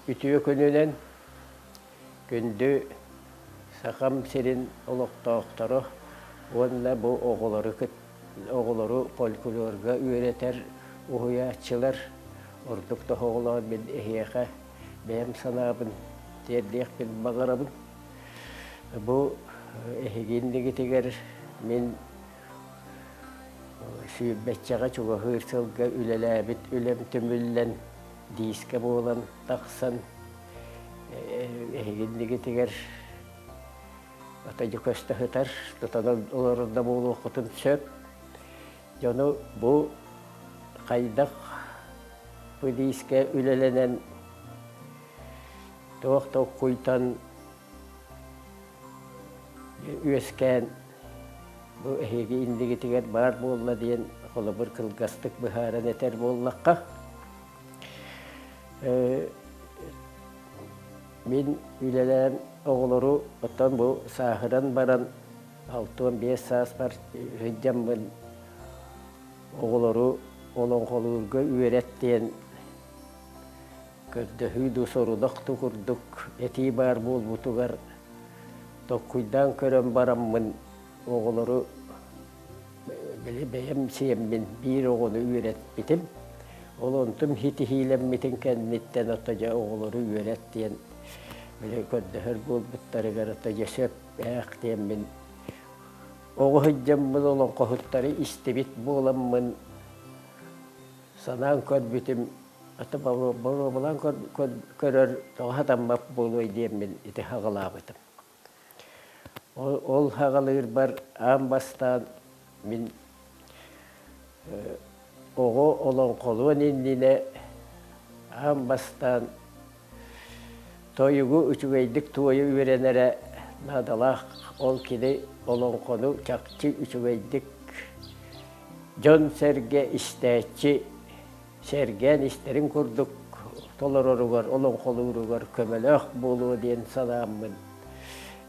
Үтүө күнүнэн күндү Сахам сирин олохтоохторо уонна бу оҕолору оҕолору фольклорга үөрэтэр уһуйааччылар ордук тоһоҕолоон мин эһиэхэ бэйэм санаабын тиэрдиэхпин баҕарабын. Бу эһиги иннигитигэр мин сүүрбэччэҕэ чугаһыыр сылга үлэлээбит үлэм түмүллэн диискэ буолан тахсан эһиги иннигитигэр ата дьэ көстө сытар, тутан олорор да буолуоххутун сөп. Дьону бу хайдах бу диискэ үлэлэнэн туох толкуйтан үөскээн бу эһиги иннигитигэр баар буолла диэн холобур кылгастык быһааран этэр буоллахха мин үлэлээн оҕолору оттон бу сааһыран баран 65 сааспар сылдьаммын оҕолору олоҥхолуурга үөрэт диэн көрдөһүү дуу, сорудах дуу курдук этии баар буолбутугар толкуйдаан көрөн бараммын оҕолору били бэйэм сиэммин биир оҕону үөрэппитим. Ол онтум ситиһиилэммитин кэнниттэн ото дьэ оҕолору үөрэт диэн били көрдөһөр буолбуттарыгар ото дьэ сөп ээх диэммин оҕо сылдьаммын олоҥхоһуттары истибит буоламмын санаан көрбүтүм ата боруобалаан көрөр тоҕо сатаммат буолуой диэммин ити хаҕалаабытым. Ол хаҕалыырбар аан бастаан мин оҕо олоҥхолуон иннинэ аан бастаан тойугу үчүгэйдик туойа үөрэнэрэ наадалаах. Ол кини олоҥхону чахчы үчүгэйдик дьон-сэргэ истээччи сэргээн истэрин курдук толороругар, олоҥхолууругар көмөлөөх буолуо диэн санааммын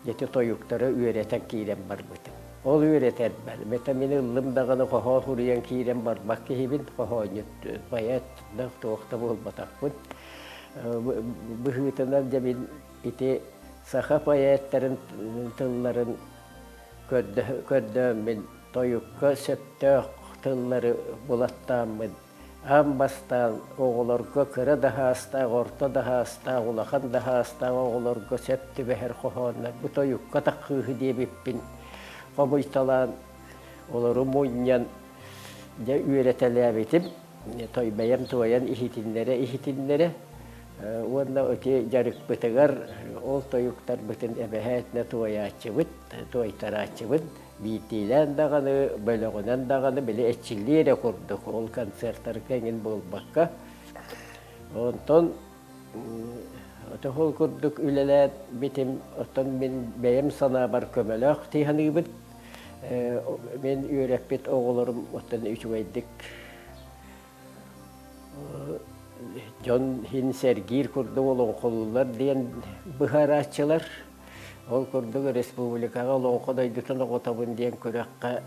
ити тойуктары үөрэтэн киирэн барбытым. Ол үөрэтэрбэр, мэтэ мин ыллым даҕаны хоһоон суруйан киирэн барбат киһибин, хоһоонньут, поэт да туох да буолбатахпын. Быһыытынан дьэ мин ити саха поэттарын тылларын көрдөөммүн тойукка сөптөөх тыллары булаттааммын аан бастаан оҕолорго кыра да саастаах, орто да саастаах, улахан да саастаах оҕолорго сөп түбэһэр хоһооннор бу тойукка таххыыһы диэбиппин хомуйталаан олору мунньан дьэ үөрэтэлээбитим той бэйэм туойан иһитиннэрэ-иһитиннэрэ уонна ити дьарыкпытыгар ол тойуктарбытын эбэһээтинэ туойааччыбыт, туойтарааччыбыт биирдиилээн даҕаны, бөлөҕүнэн даҕаны били эрчиллии эрэ курдук ол концертарга эҥин буолбакка. Онтон ол курдук үлэлээбитим, оттон мин бэйэм санаабар көмөлөөх дии саныыбын. Мин үөрэппит оҕолорум оттон үчүгэйдик дьон иһин сэргиир курдук олоҥхолууллар диэн быһаарааччылар. Ол курдук республикаҕа Олоҥхо дойдутун оҕотобун диэн күрэххэ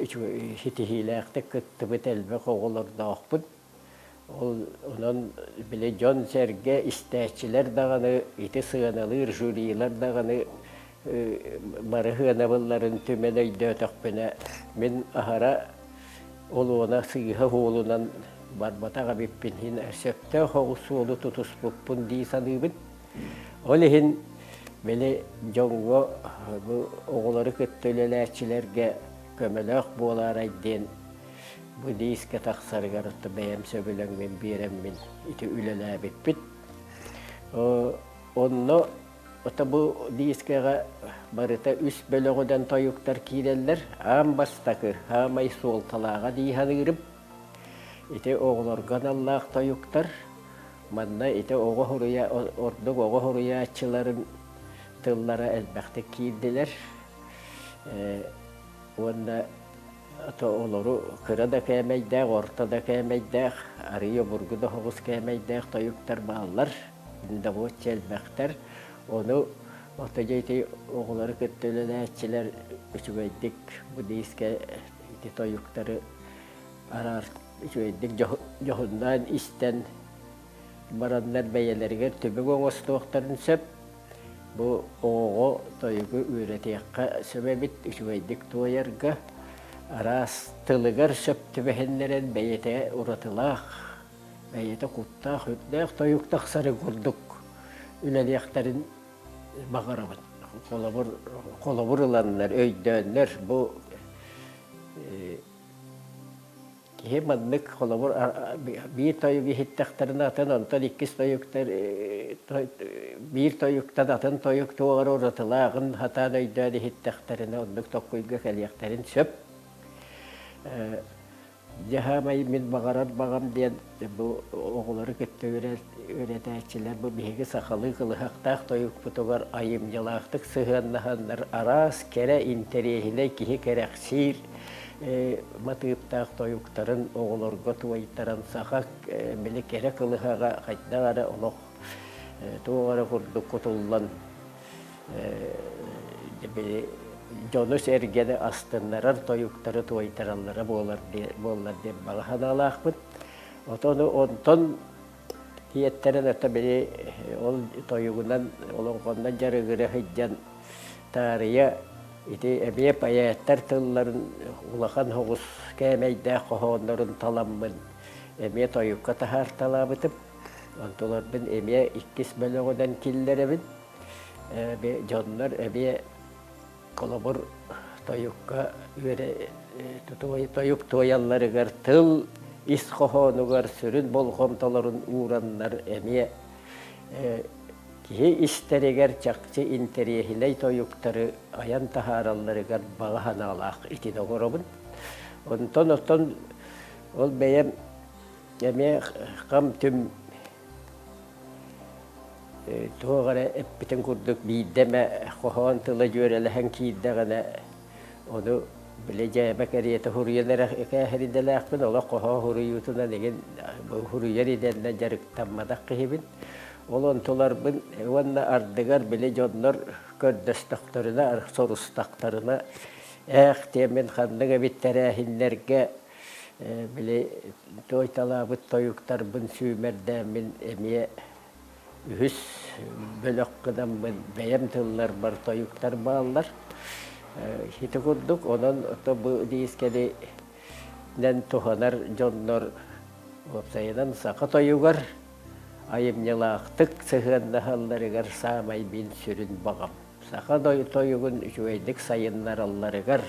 үчүгэй ситиһиилээхтик кыттыбыт элбэх оҕолордоохпут. Ол онон били дьон-сэргэ истээччилэр даҕаны, ити сыаналыыр жюрилар даҕаны бары сыанабылларын түмэн өйдөөтөхпүнэ, мин аһара олуона сыыһа суолунан барбатах эбиппин иһин сөптөөх оҕус суолу тутуспуппун дии саныыбын. Ол иһин били дьоҥҥо бу оҕолору кытта үлэлээччилэргэ көмөлөөх буолаарай диэн бу диискэ тахсарыгар отто бэйэм сөбүлэҥмин биэрэммин ити үлэлээбиппит. Онно ото бу диискэҕэ барыта үс бөлөҕүнэн тойуктар киирэллэр. Аан бастакы, саамай суолталааҕа дии саныырым. Ити оҕолорго аналлаах тойуктар. Манна ити оҕо суруйа ордук оҕо суруйааччыларын тыллара элбэхтик киирдилэр. Уонна олору кыра да кээмэйдээх, орто да кээмэйдээх, арыый обургу да соҕус кээмэйдээх тойуктар бааллар, добуочча элбэхтэр. Ону ото дьэ ити оҕолору кытта үлэлээччилэр үчүгэйдик бу диискэ ити тойуктары араар үчүгэйдик дьоһуннаан истэн. бараннар бэйэлэригэр түбүк оҥостуохтарын сөп. Бу оҕоҕо тойугу үөрэтиэххэ сөп эбит, үчүгэйдик туойарга, араас тылыгар сөп түбэһиннэрэн бэйэтэ уратылаах, бэйэтэ куттаах, үрдээх тойук тахсарын курдук үлэлиэхтэрин баҕарабын. Холобур, холобур ыланнар, өйдөөннөр бу Киһи маннык холобур биир тойугу иһиттэхтэринэ атын, онтон иккис тойуктар биир тойуктан атын тойук туох эрэ уратылааҕын сатаан өйдөөн иһиттэхтэринэ оннук толкуйга кэлиэхтэрин сөп. Дьэ саамай мин баҕарар баҕам диэн бу оҕолору кытта үөрэтээччилэр бу биһиги сахалыы кылыһахтаах тойукпутугар айымньылаахтык сыһыаннаһаннар араас кэрэ интэриэһинэй киһи кэрэхсиир матыыптаах тойуктарын оҕолорго туойтаран саха били кэрэ кылыһаҕа хайдах эрэ олох туох эрэ курдук кутуллан били дьону-сэргэни астыннарар тойуктары туойтараллара буолар буоллар диэн баҕа санаалаахпын. Отону онтон Тиэттэрэн ото били ол тойугунан олоҥхоннон дьарыгыра сылдьан таарыйа ити эмиэ поэттар тылларын улахан соҕус кээмэйдээх хоһооннорун таламмын эмиэ тойукка таһаарталаабытым. Онтуларбын эмиэ иккис бөлөҕүнэн киллэрэбин. Дьоннор эмиэ Холобур, тойукка тойук туойалларыгар тыл ис хоһоонугар сүрүн болҕомтолорун уураннар эмиэ киһи истэригэр чахчы интэриэһинэй тойуктары айан таһааралларыгар баҕа санаалаах итини оҥоробун. Онтон оттон ол бэйэм эмиэ хам-түм Туох эрэ эппитин курдук биирдэ эмэ хоһоон тыла дьүөрэлэһэн киирдэҕинэ, ону били дьээбэ кэриэтэ суруйан эрэ кээһэр идэлээхпин, олох хоһоон суруйуутунан игин суруйар идэннэн дьарыктамматах киһибин. Ол онтуларбын уонна ардыгар били дьоннор көрдөстөхтөрүнэ, сорустахтарына, ээх диэммин ханнык эбит тэрээһиннэргэ били туойталаабыт тойуктарбын сүүмэрдээммин эмиэ үһүс бөлөх гынаммын бэйэм тылларбар тойуктар бааллар. Ити курдук онон бу диискэни туһанар дьоннор уопсайынан саха тойугар айымньылаахтык сыһыаннаһалларыгар саамай мин сүрүн баҕам. Саха тойугун үчүгэйдик сайыннаралларыгар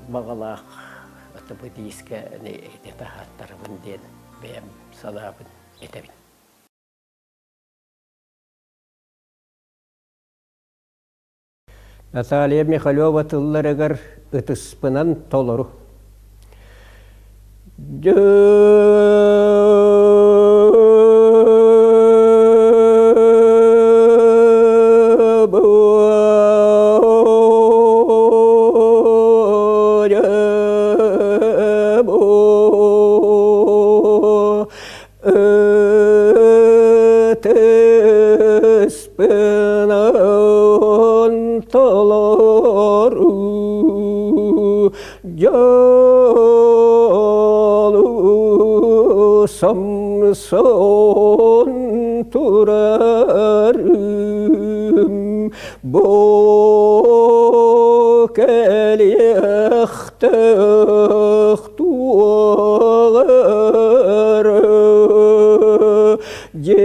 баҕалаах бу диискэ ити таһааттарабын диэн бэйэм санаабын этэбин. Наталья Михалева тылларыгар ытыспынан толору. Ытыспынан толору дьолу сомсон турарым бу кэлиэхтэх туолары дьикти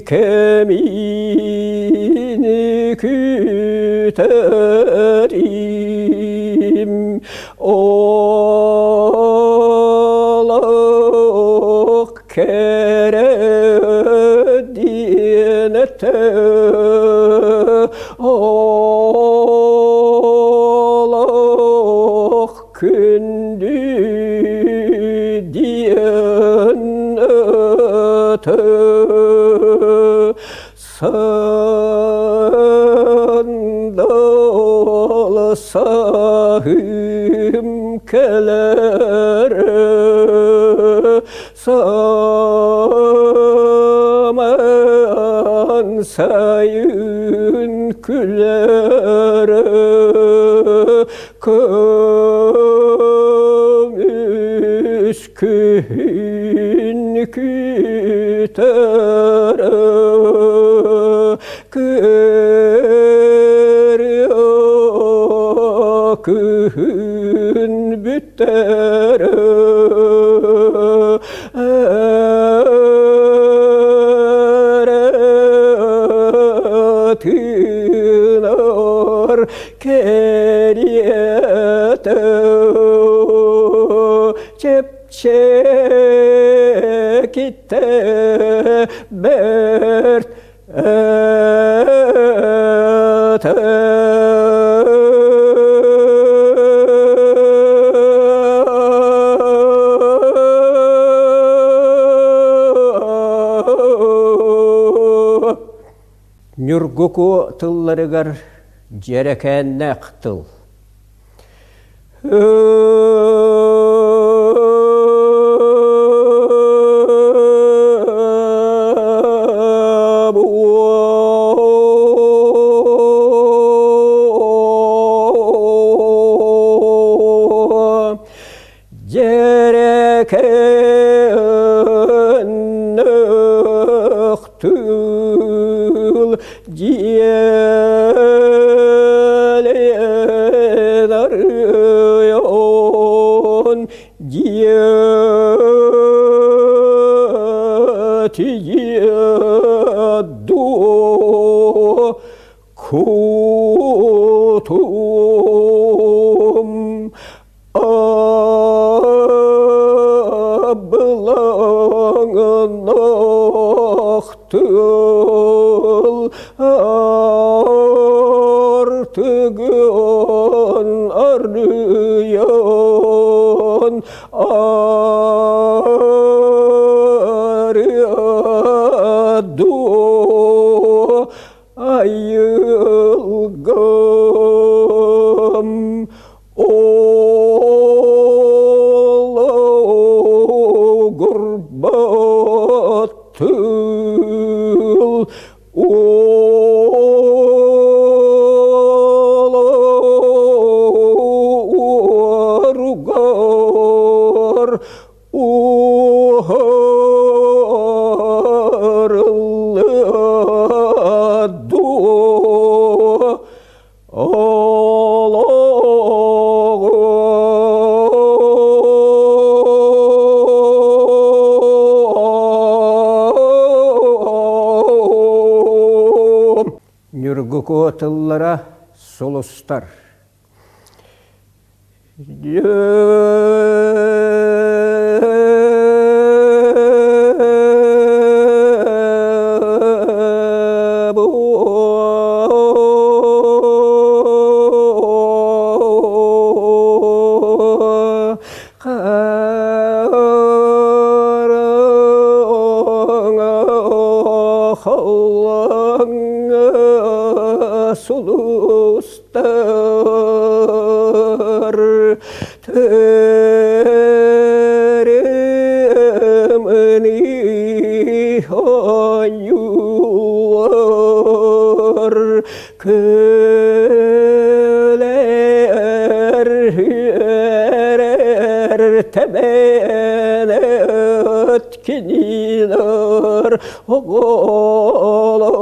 кэмини күтэрим олох кэрэ диэн этэ олох күндү диэн өтө сандал саһым кэлэр Саман сайын күлэр көмүс Күһүн күтөрө Көрүө күһүн бүтэрэ Тыынар кэриэтэ чэпчэкитэ бэрт этэ. Ньургуку тылларыгар дьэрэкээннээх тыл. Дьэрэкээннээх тыл дьиэлэн арыйан дьиэтийэ дуо кутум Абылаҥнах тыл артыгын арыйан арыа дуо айылгам Ологурбат тыл Олоругар уһарыллыа дуо Ньургуку тыллара сулустар. Сулустар төремни оонньуулар күлэр үөрэр тэбэнэт кинилэр оҕолор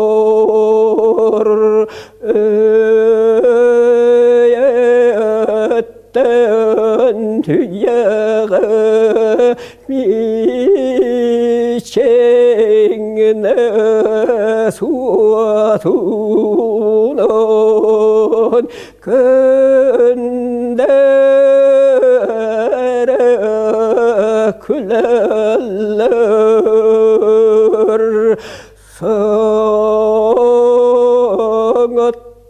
Өйөттөн үйэҕэ мичиҥнэ суотунан күндэрэ күлэллэр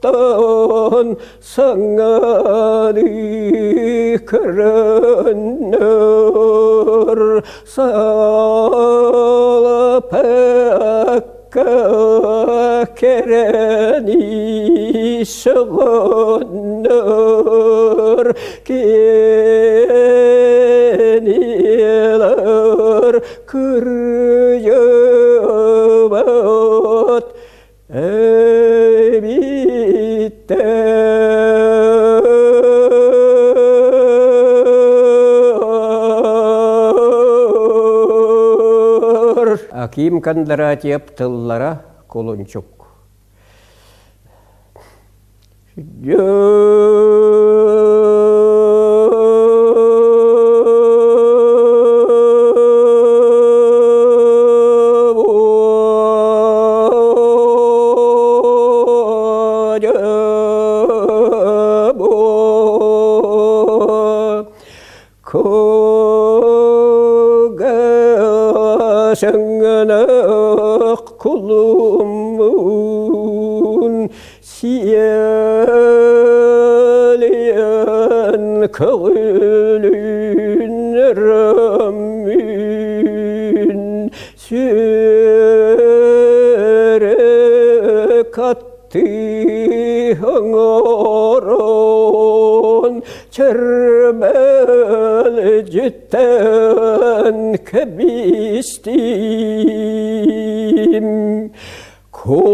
Саҥаттан саҥаны көрөннөр салапакка кэрэни сөҕөннөр кинилэр Кырдьыбат эбиттэр. Аким Кондратьев тыллара кулунчук. Кугасыңынах кулумун сиэлиэн көҕүлүн рөммүн сүрэ Тыһаҥорон чэрмэлдьиттэн кэбистим. Куолан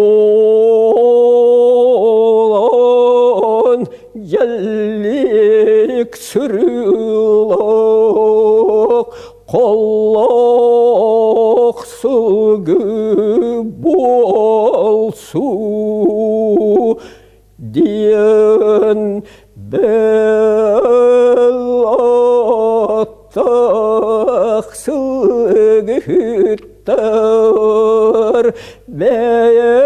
дьэллик сырыылаах Холлоох сылгы буолсу диэн бэл аттаах сылгыһыттар бэйэлэрэ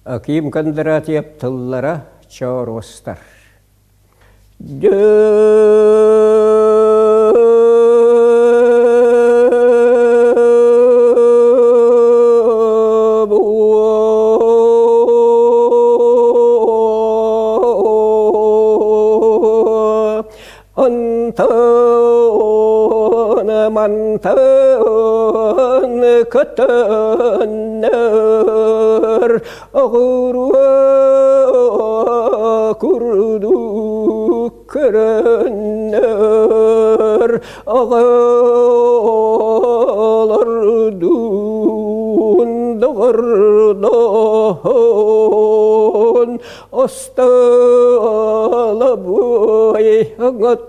Аким Кондратьев тыллара чооруостар. Антон мантан көтөннөр Оҕуруо курдук көрөннөр оҕолордуун доҕордоһон остолобуой оҥотторон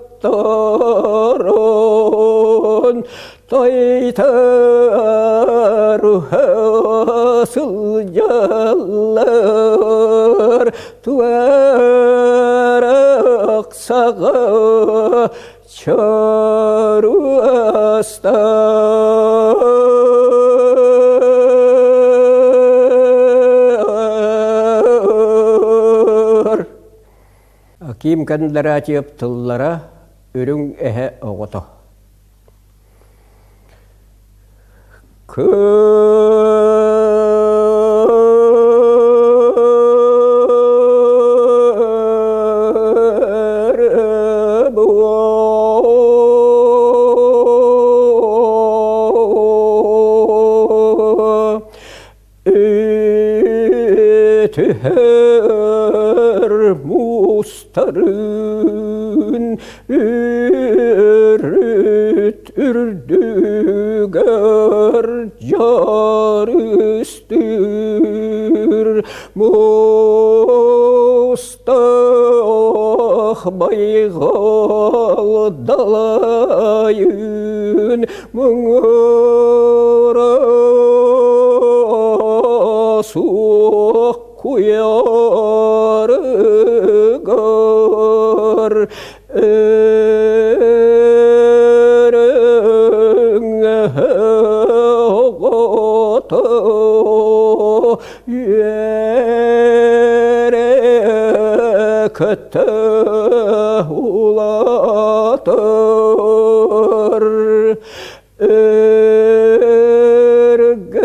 Тойтаруха сылдьаллар туарах саҕа чоруастар. Аким Кондратьев тыллара үрүҥ эһэ оҕото. Түһэр муустарын үрүт үрдүгэр дьарыстыр муустаах байҕал далайын муҥура суох куйаарыгар өрөҥөһө үөрэ көтө улаатар Өргөк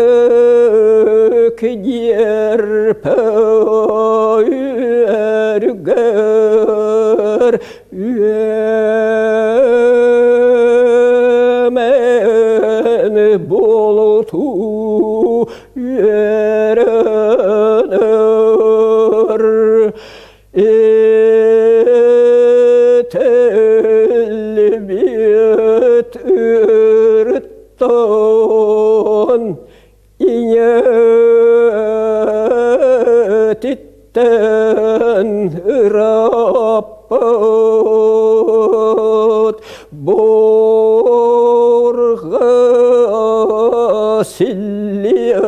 дьиэрпэ өргөр үөмэн буолуту үөрэнэр Этэлбит ыртаҕын Буурҕа силлиэ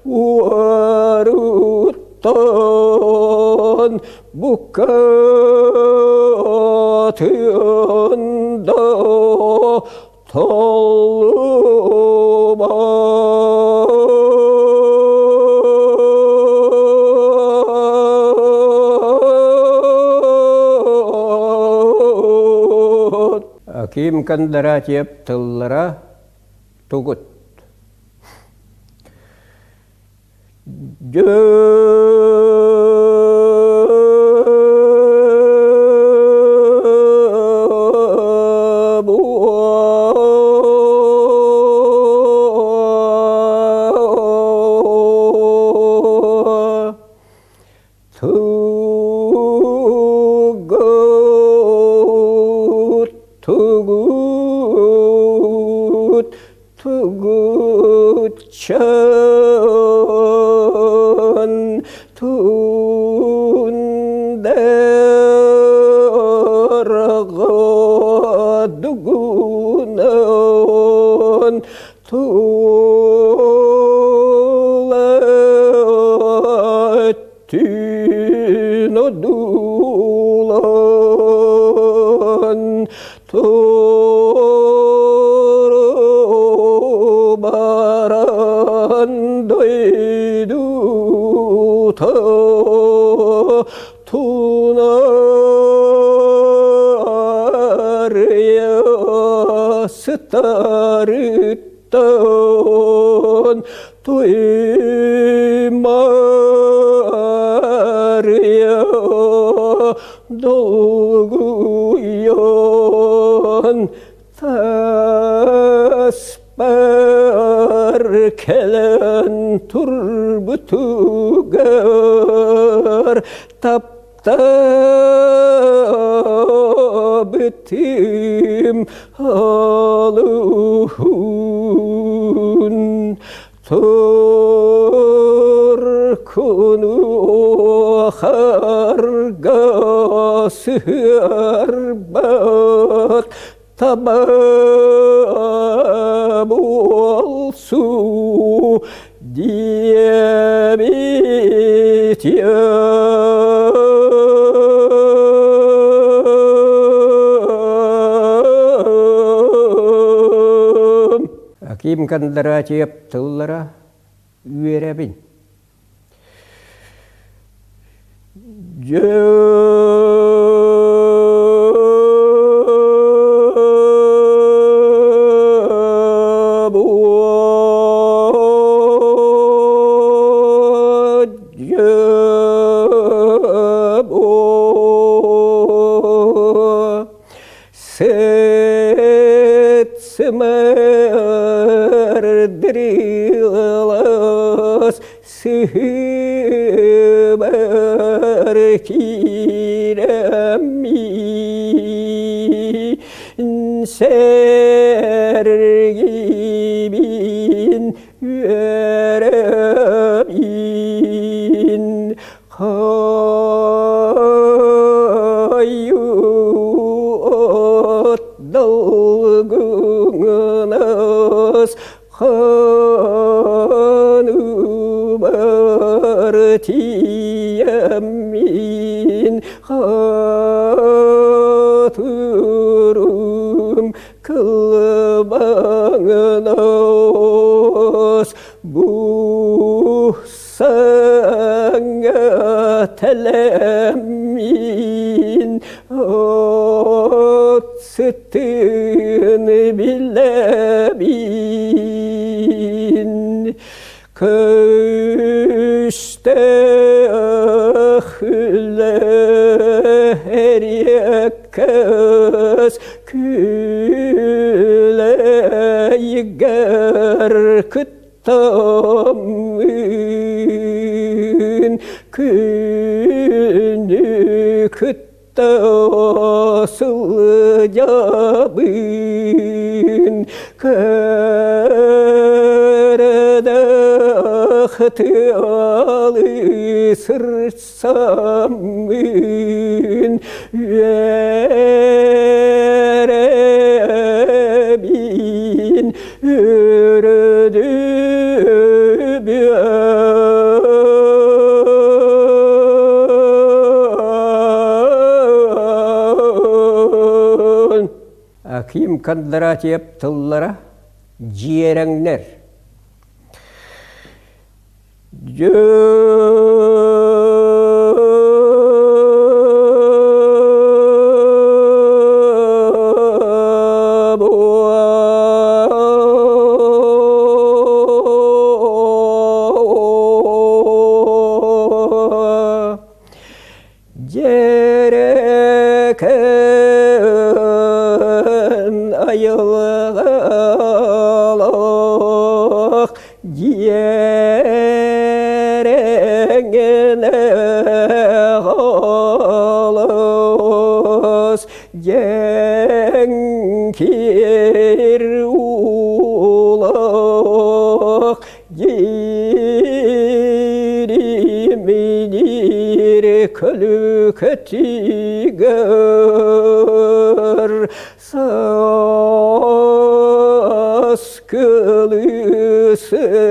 уоруттан букатын да толлубат. Аким Кондратьев тыллара тугут. Тугут, тугутчан тундарга дугунан тула түн одуулан Туру баран дойдута тунаарыйа сытарыттан туймаарыйа долгуйан таспар кэлэн турбутугар таптаабытым алуһун Туркуну харга сыһыарбат таба буолсу диэбитиэм. Аким Кондратьев тыллара үөрэбин. Сыт сымырдырылас сыһыбар киирэммин сэргибин үөрэбин Хойут долгунас ханубар тиэммин хатырым кылбаңнас бу саҥа тэлэммин от сытын билэбин көстөх эриэккэс күлэйгэр кыттаммын күнү кытта сылдьабын көрөдөх тыалы сырсаммын үөрэ Өрөдүбүөн Аким Кондратьев тыллара дьиэрэҥнэр Дьэрэкээн айылҕалаах дьиэрэҥинэ хаалыс дьэҥкир уулаах Дириминир көлүкэтигэр саскылыы сылаас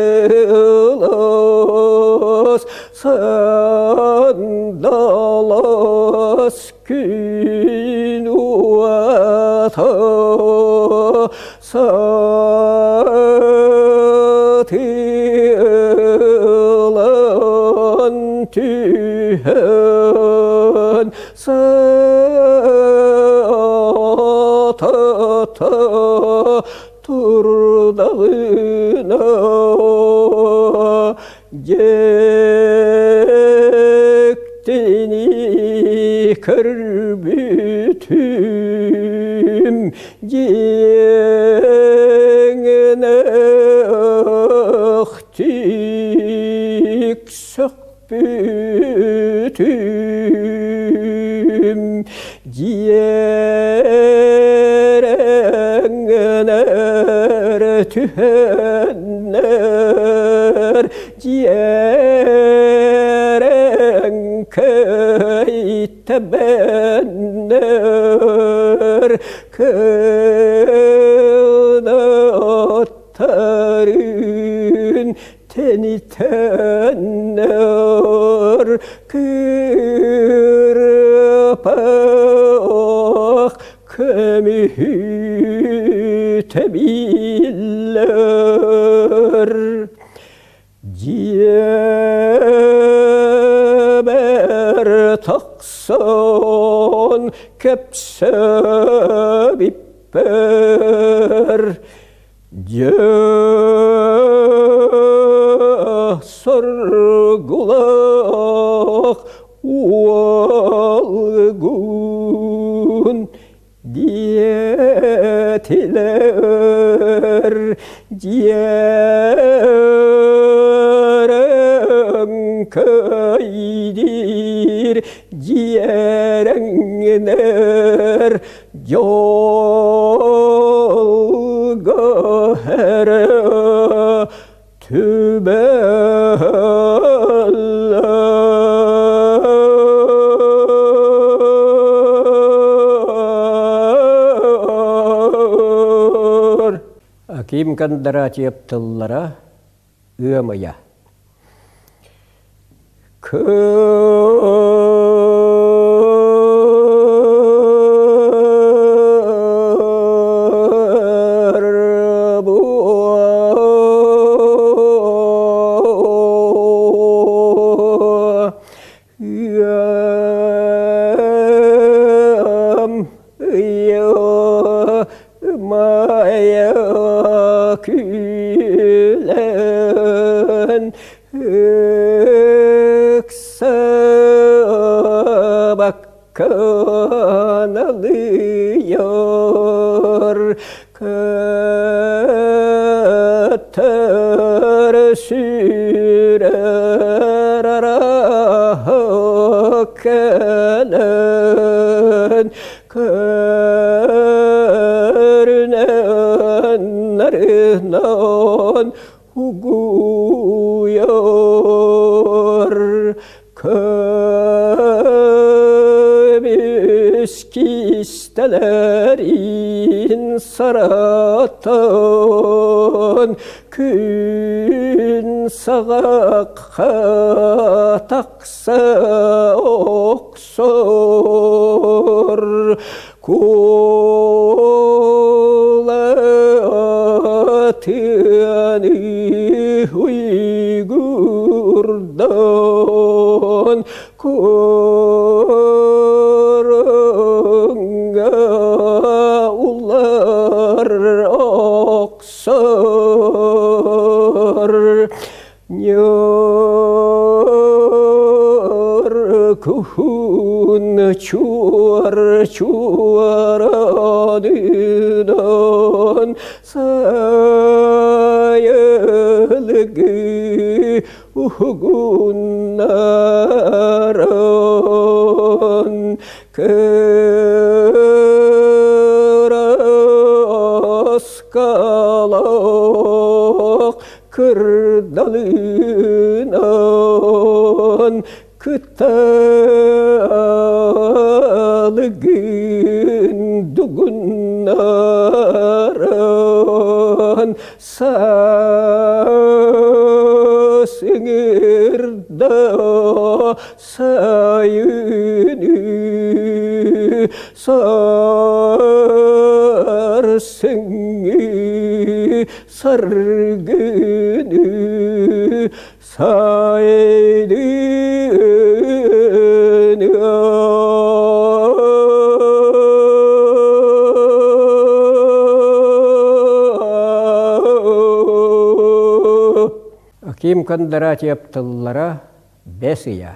сандалас күн уота Сатылан түһэн саатата турдаҕына дьиктини көрбүтүм Дьиҥнээхтик сөхпүтүм, дьиэрэҥнэр түһэннэр, дьиэрэҥкэй тэбэннэр кынаттарын тэнитэннэр кырпах көмүһү тэбиллэр Дьиэбэр тахсан кэпсээбиппэр дьэ соргулаах уолгун диэтилэр дьиэрэҥкэйдиир дьиэрэҥнэр дьолго эрэ Түбэллэр Аким Кондратьев тыллара ыам ыйа. Майа күлэн Ыксабакканалыйар көтөр сүүрэр араһа кэлэн көрүнэн нарынан угуйар көмүс кистэлэр Күн саратан, күн саҕахха тахса охсор. Куолатыаны уйгурдан Куорунга улар охсор Ньургуһун чуор чуоранынан сайылыгы уһугуннаран кыраскалаах кырдалынан кыталыгын дугуннаран Сыҥырда сайыны сарсыҥҥы саргыны сайдыны. Аким Кондратьев тыллара бэс ыйа.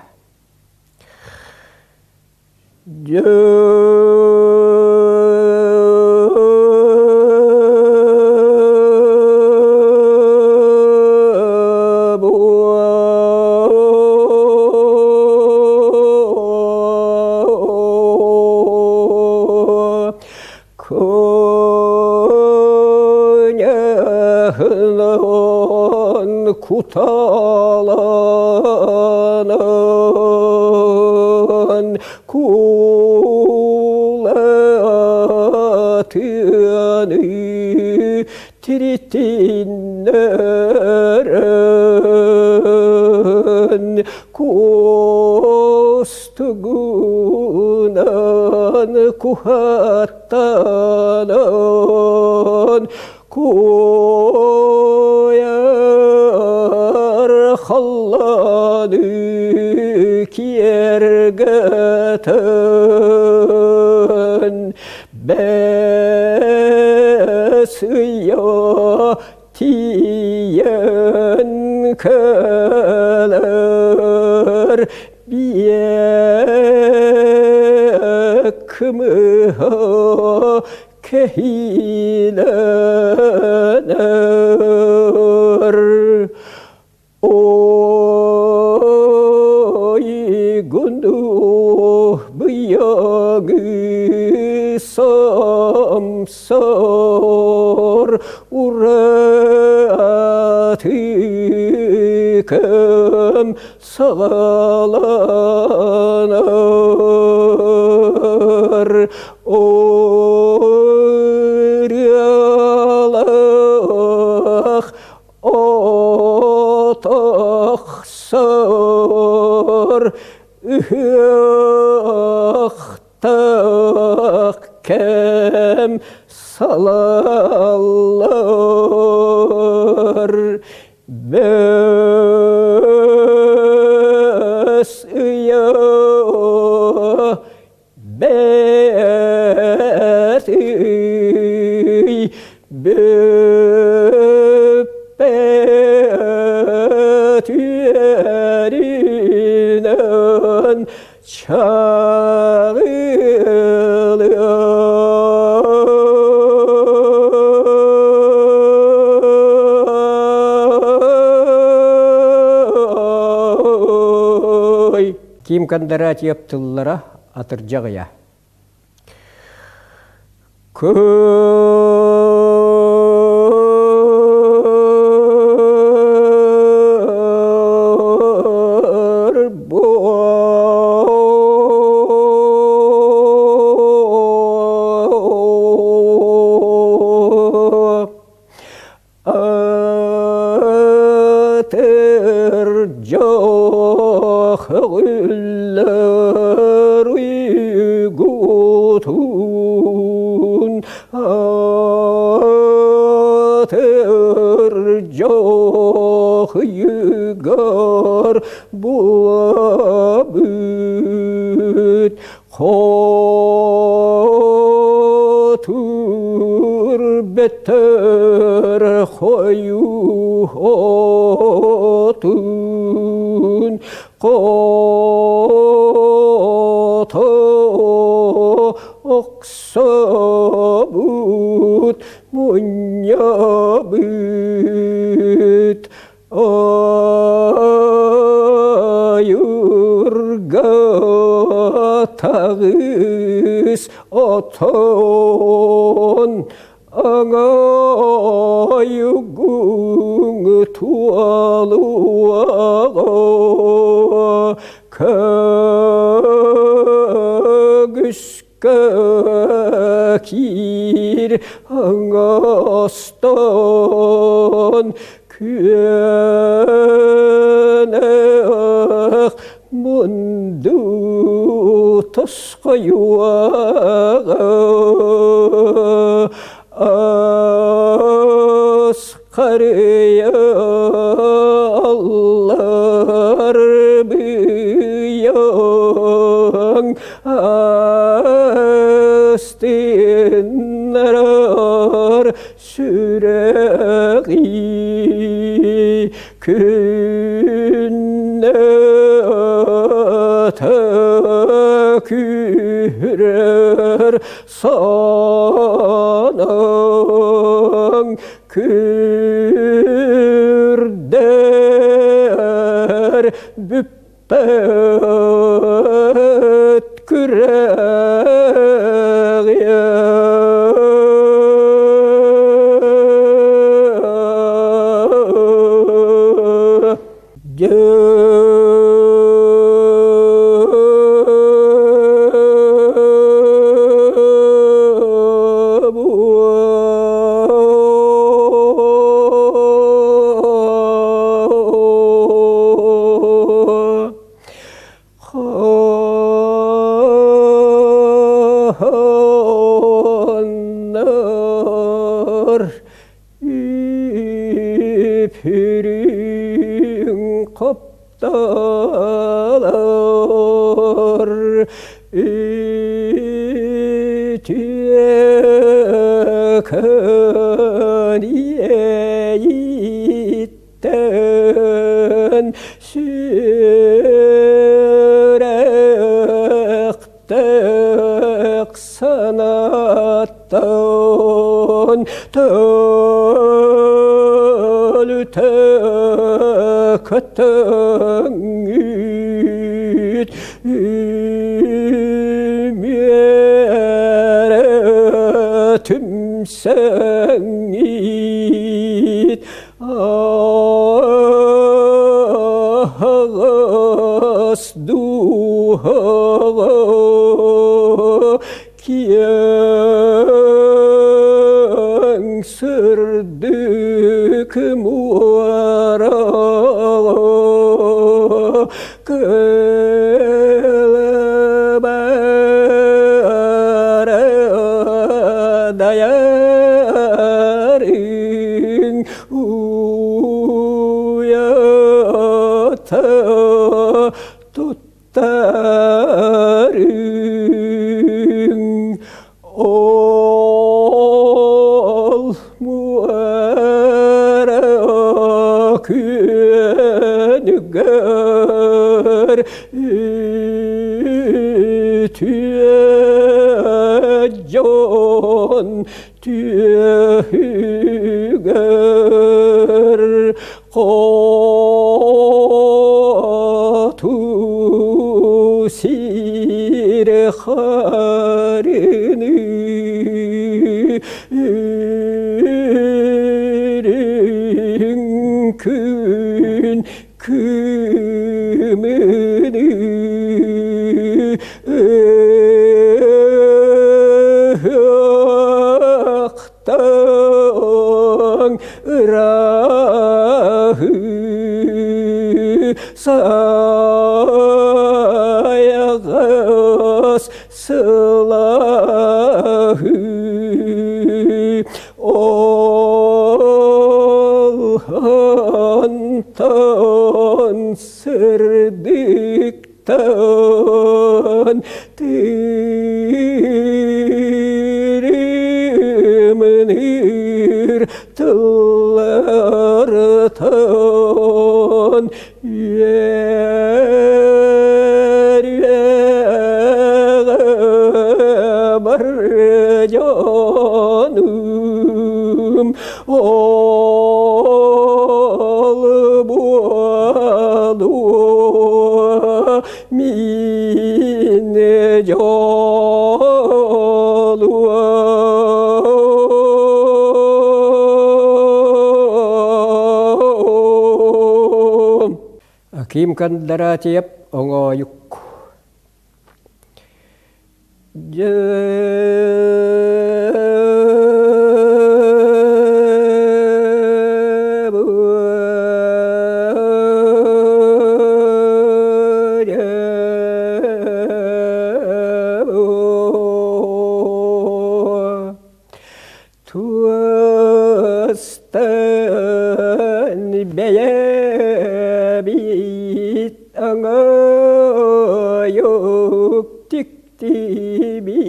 Куньахлан куталанан кулатыаны тиритиннэрэн кустугунан кухаттанан куйар халланы киэргэтэн бэс ыйа тиийэн кэлэр биэкмыһа кэһиилэнэр Ойгуну быйаҥы сомсор ураты кэм саҕаланар. Ырыалаах отохсор ыһыахтаах кэм салаллар. Бэс ыйа бэс ый бүппэт үөрүүнэн чаҕылыа. Ким Кондратьев тыллара атырдьах ыйа. Атырдьах ыйыгар булабыт Хотур бөттөр хойуу отун Кото охсобут мунньабыт Ойуурга таҕыс отон аҥайгыҥ туолуоҕа Көмүскэ киир оҥостон күөнэх мунду тосхойуоҕа Ас харыйаллар быйаҥ астыннарар сүрэҕи күннэтэ күүрэр санаҥ күрдэр бүппэт күрэҕиэ. Хоннор Үпүрүҥ хоптолор үтүөкэн иэйиттэн сүрэхтэх санааттан төлүтэ көтөҥҥүт үмүөрэ түмсэҥҥит аһаҕас дууһаҕа киэҥ сырдык муораҕа кылабара дайарыҥ уйата туттарыҥ ол муора күөнүгэр үтүө дьон түөһүгэр хоту сир харыны үрүҥ күн күмүнү ыһыахтаҥ ырааһы сайаҕас сылааһы ол тыллартан үөрүөҕэ бар дьонум ол буолуо мин дьолуом. Аким Кондратьев оҥоойук. Туостан бэйэбит оҥоойук тиктибит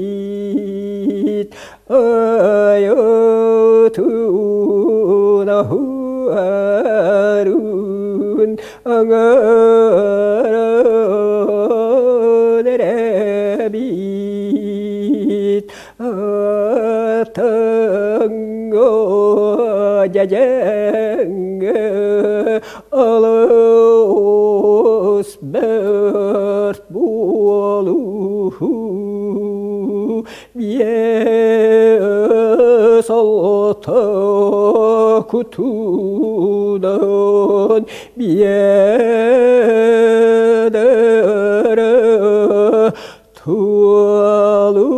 айытунаһуарун оҥорон эрэбит Атаҥҥа дьэдьэҥҥэ алыс бэрт буолуу биэс алта кутунан биэдэрэ Туолуу.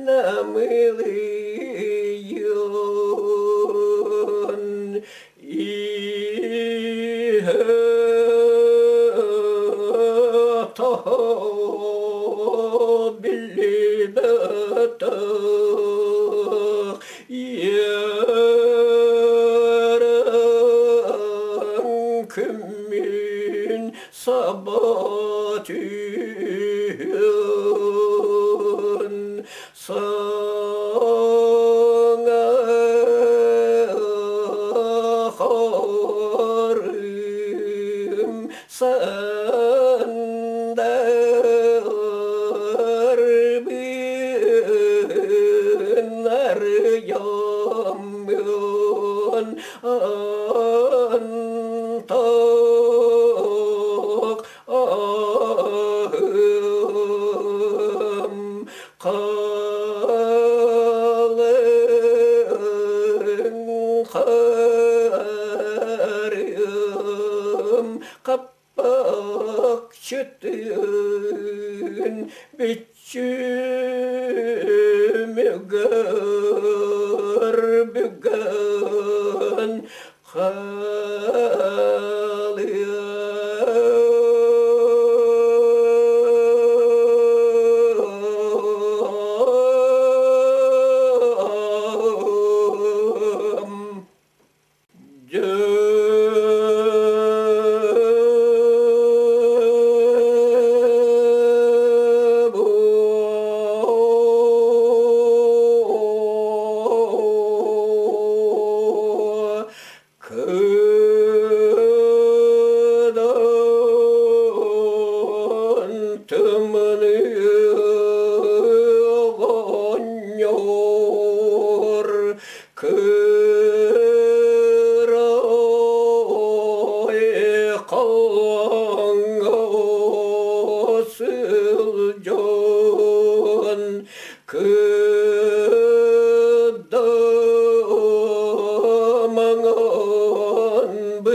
Намылыйын Күммүн саба түһүн Саҥа хорум сандар быыннар яммын антах аһым Халыҥ харым хаппахчытын бүччүмүгэр бүгэн хаалыа. Дьэ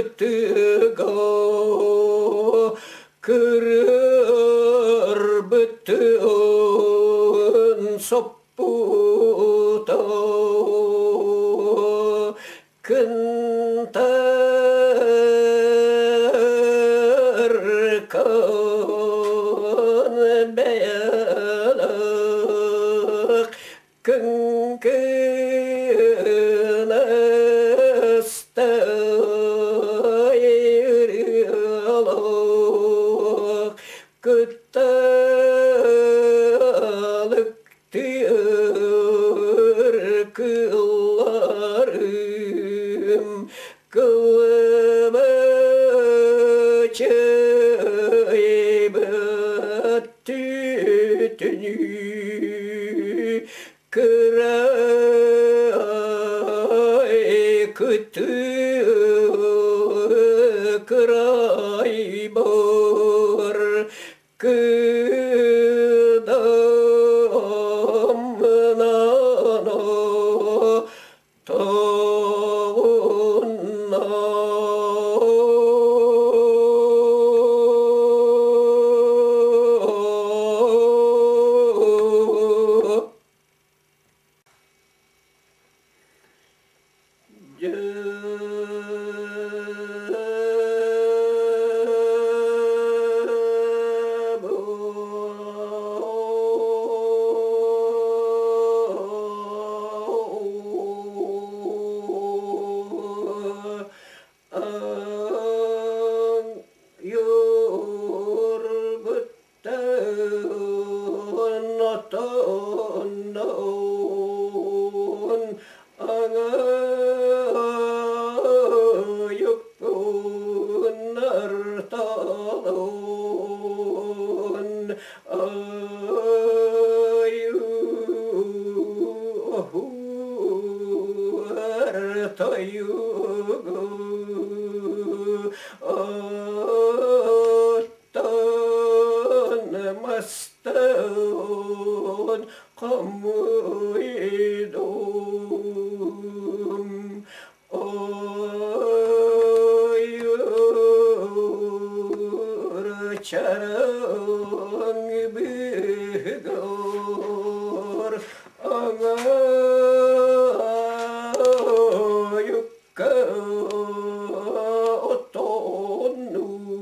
кытыга кырырбытын соппута Кынтаркан бэйэлээх кыҥкынастай ырыалаах кытталык Тыыр кылларым кылыбычыйбыт түтүнүү кырай кытыы кырай бар Кыдамнано тоҕунна. Оттон мастан хомуйдум Ойуур чараҥ быһыгар Аҥаайыкка отоннуур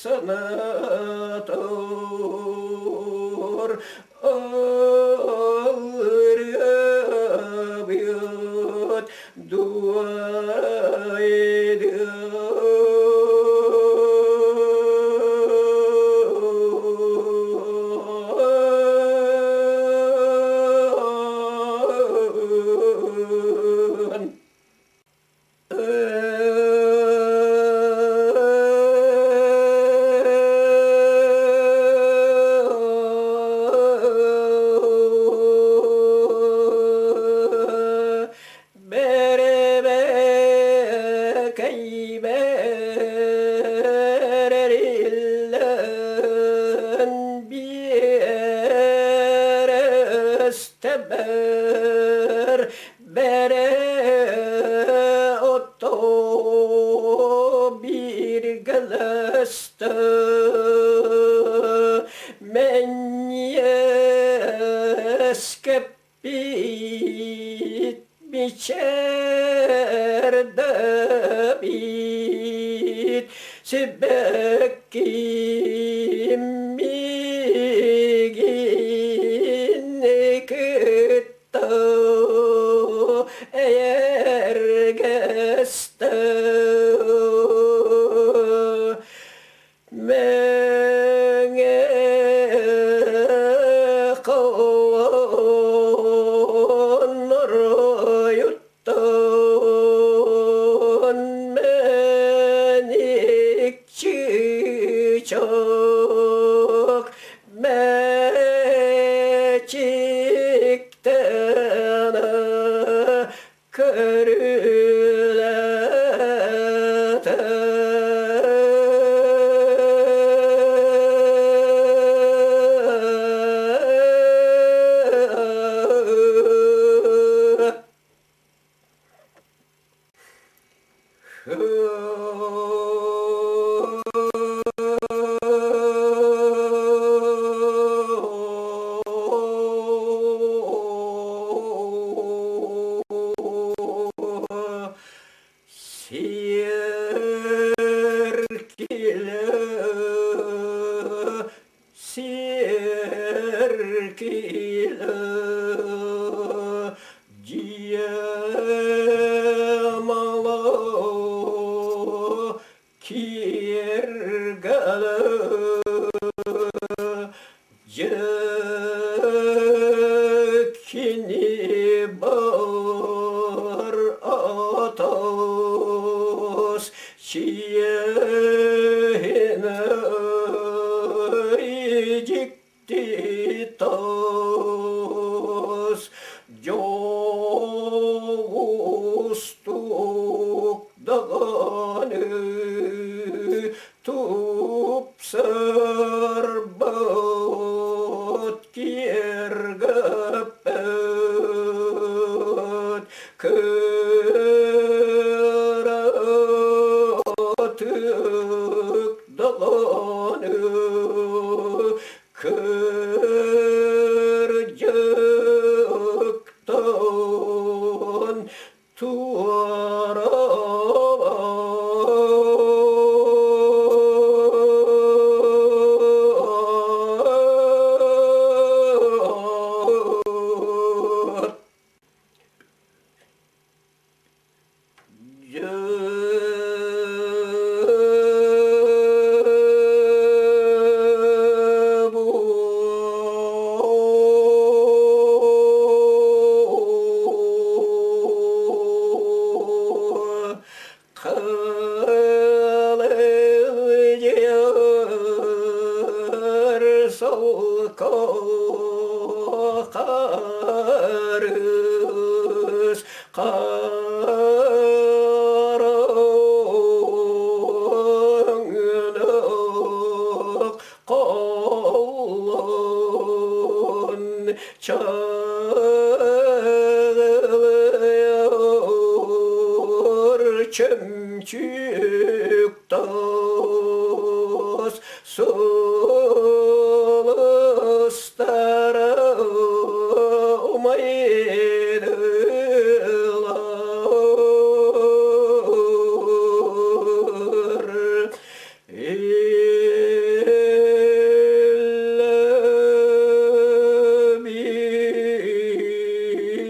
Санатор алырабыт дуайдыан. Бэрэ ото бииргэлэстэ Мэнньиэскэппит мичээрдэбит сибэкким миигин кытта эйэргэстэ Мэҥэ оройуттан мэник чыычаах мэчиктэн көрүлэтэ. Эркилэ дьиэ мала киэргэлэ дьэ кини бар атас чиэһинэй дьикти тас дьоҕустук даҕаны тупсарбат киэргэппэт кыратык даҕаны кырдьыктан туораабат. Харыс Хараҥылык холлон чаҕылыйар чөмчүүк таас сулустара умайдылар.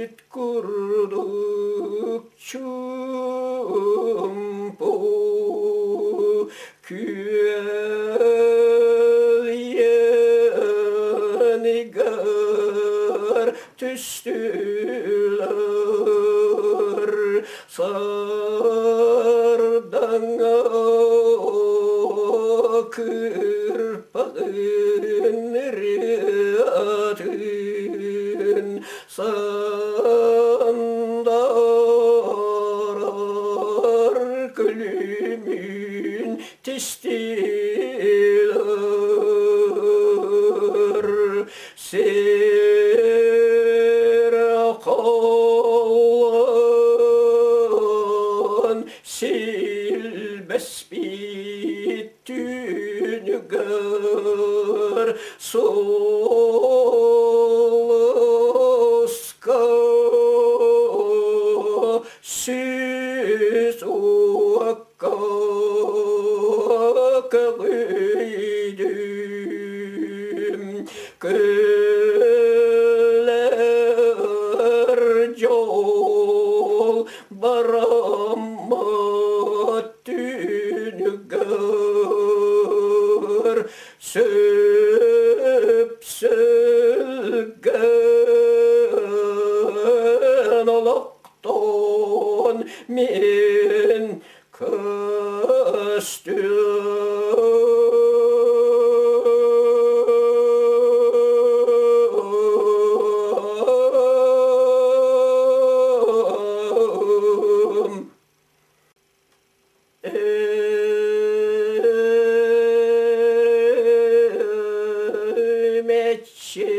Иллэбит курдук чуумпу күөл иэнигэр түстүлэр сардаҥа кырпатын ырыатын сандарар күлүмүн тистилэр сир холлон силбэспит түүнүгэр сулуска сүүс уокка көҕүйдүм күлэр дьол бараммат түүнүгэр сүпсүлгэн олохтон мин көстүм. Ümmetçi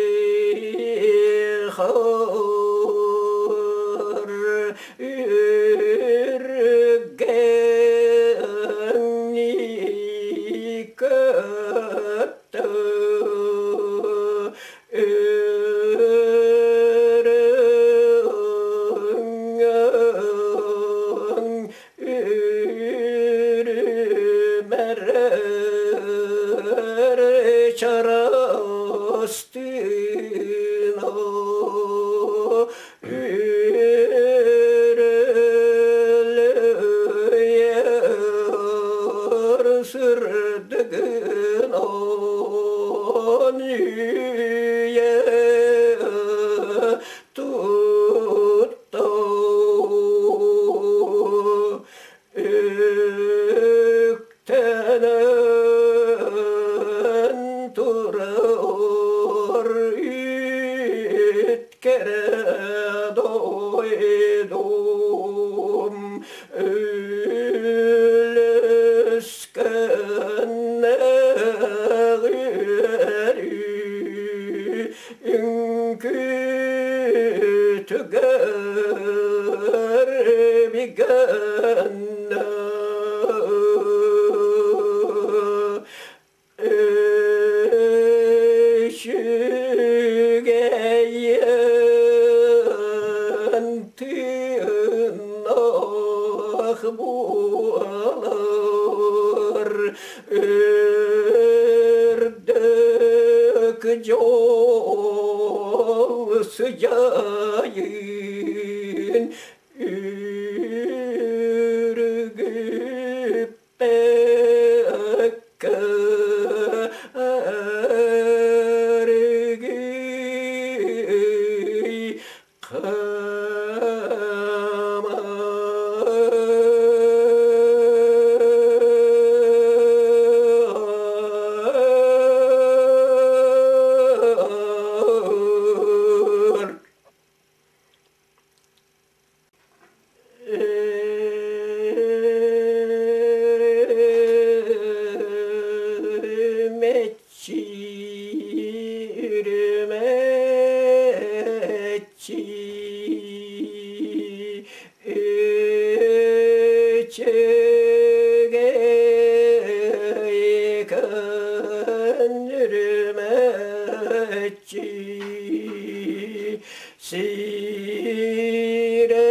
үргэнни көттө үрүҥ үрүмэр чараас Астына Үрэлийэр сырдыгынан үйэ тутта Үктэнэн турар үткэрэ дойдум үлүскэннээх үөрүү Үҥкүүтүгэр бигэннэ Үчүгэйин тыыннаах буолар Үрдүк дьол сыдьаайын үргүппэккэ эргий Үрүмэччи, үрүмэччи, үчүгэй күн үрүмэччи, сире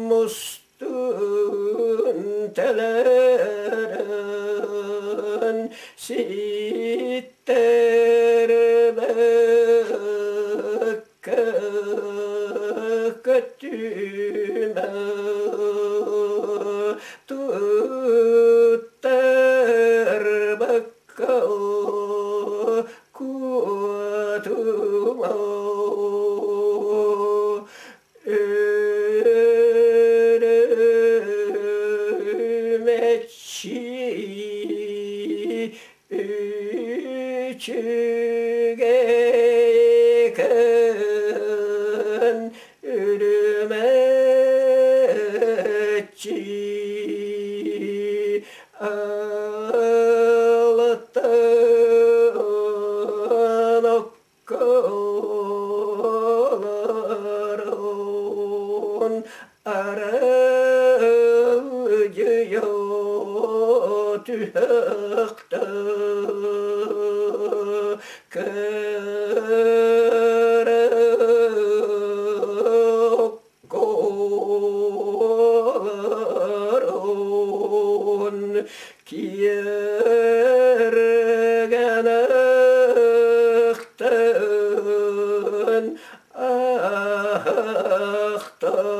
мустун тэлэрэн ситтэрбэккэ көтүмэ туттарбакка куотума Үрүмэччи үчүгэй күн үрүмэччи алтан окколорун аралдьыйа түһэхтэ кэрэ окколорун киэргэн ахтан ахтан.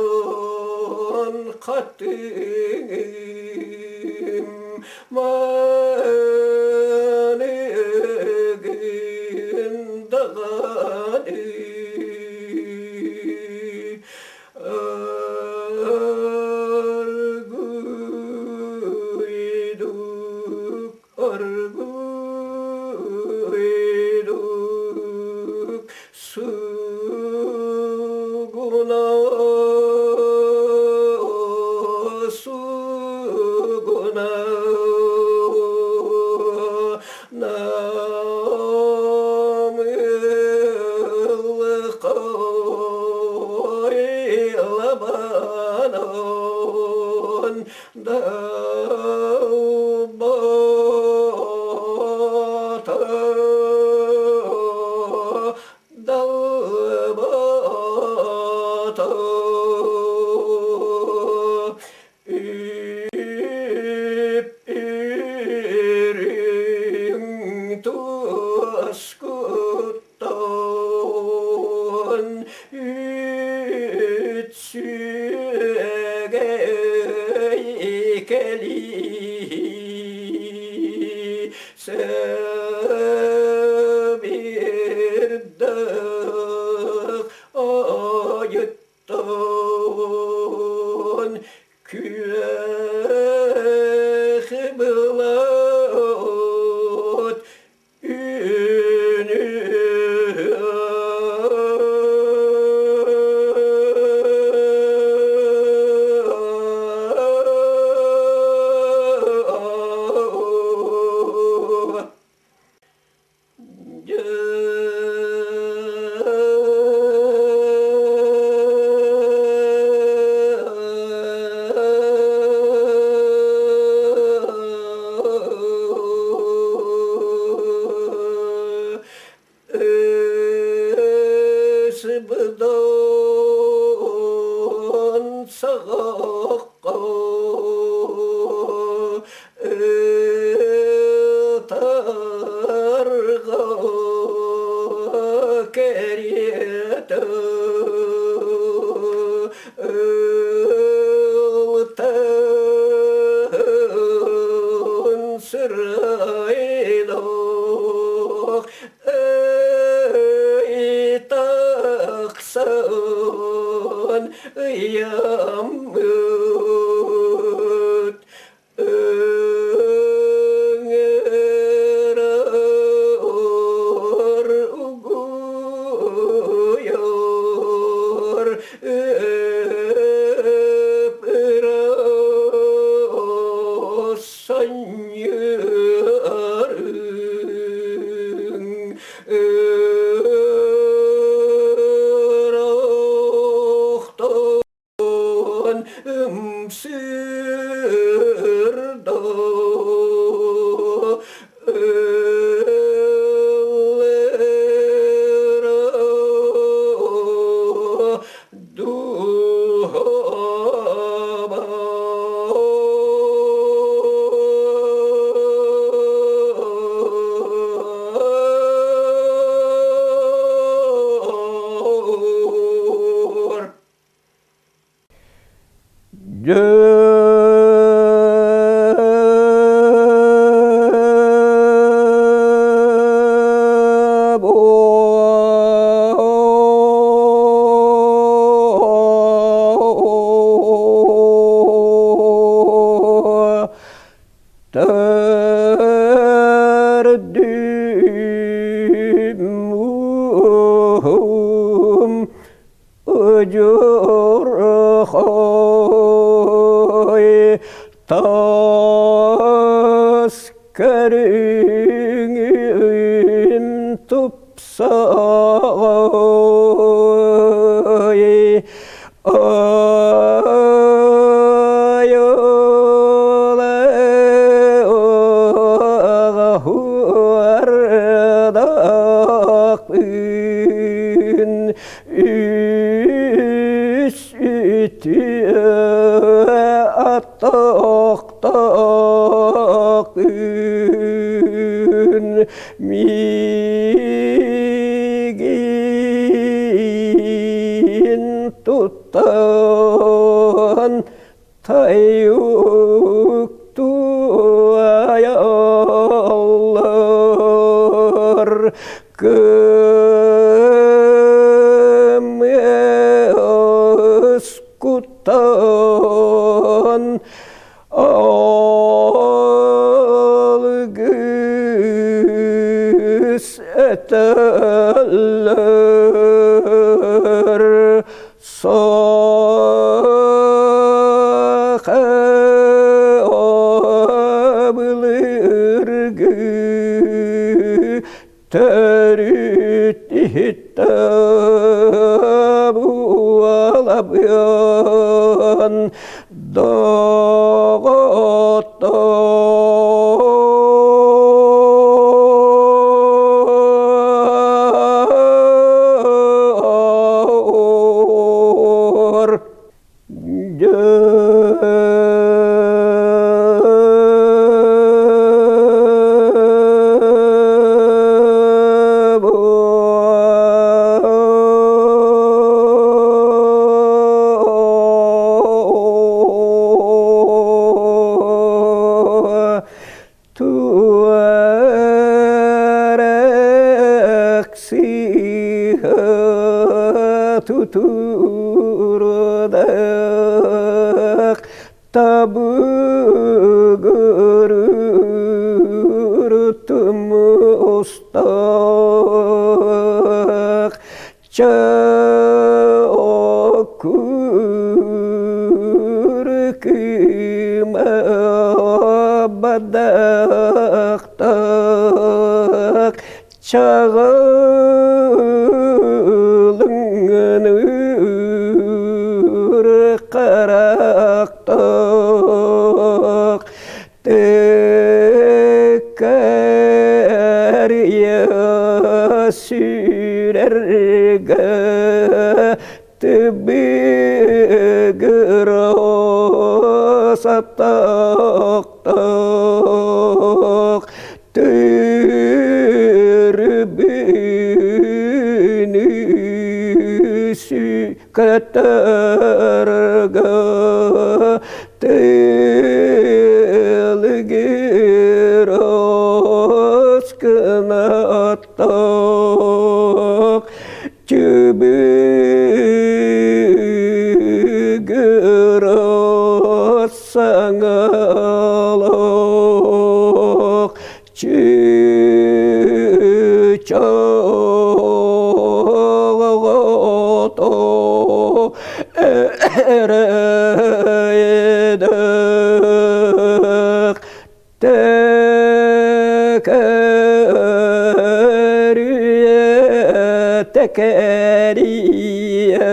Маҥан хатыҥым маныгын Сугуна сугуна Үп-үрүҥ тускуттан үт сүөгэй кэлии Сыбирдах ойуттан күөх былыт Үнү Ысыбыдан саҕахха Ытарга кэриэтэ ылтан сырайдах ый тахсан ыйаммыт Ыҥырар угуйар ып-ыраас санньыарыҥ ыраахтан ымсыырда ыллыра дууһабар Төрдүм Удьурхай тас көрүҥүн тупсаҕай Айылаах Үс үтүө аттахтаах күн миигин туттан Тайуктуайаллар кымыс куттан алгыс эт. Этэллэр саха былыргы төрүт иһиттэ буолабыан Доҕоттоор, Туараксыһа тутурдах табыгырыр тумустаах Чокур кыыма бадахтах чаҕылыҥныыр харахтах Тыккарыйа сүүрэргэ тыбыгырас аттахтах төрбүнү сүкэтэргэ Тылгырас кынаттах Түбүгүрас саҥалах Чыычааҕа эрэйдэх тэкэрийэ тэкэрийэ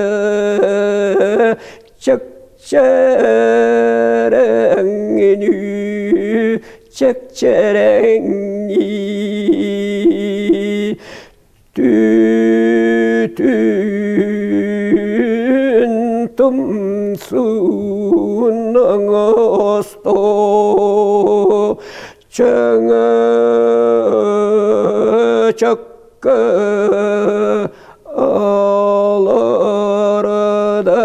чэкчэрэҥнүү чэкчэрэҥнии Түүтүн тумсун оҥосто чөҥө чөккө олорда.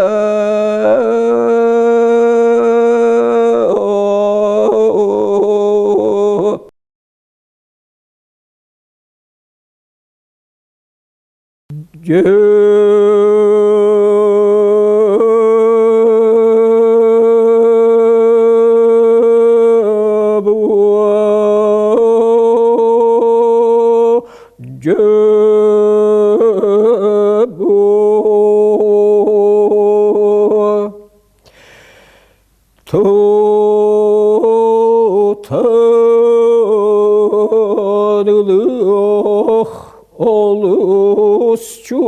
Тутанылыах олус чугас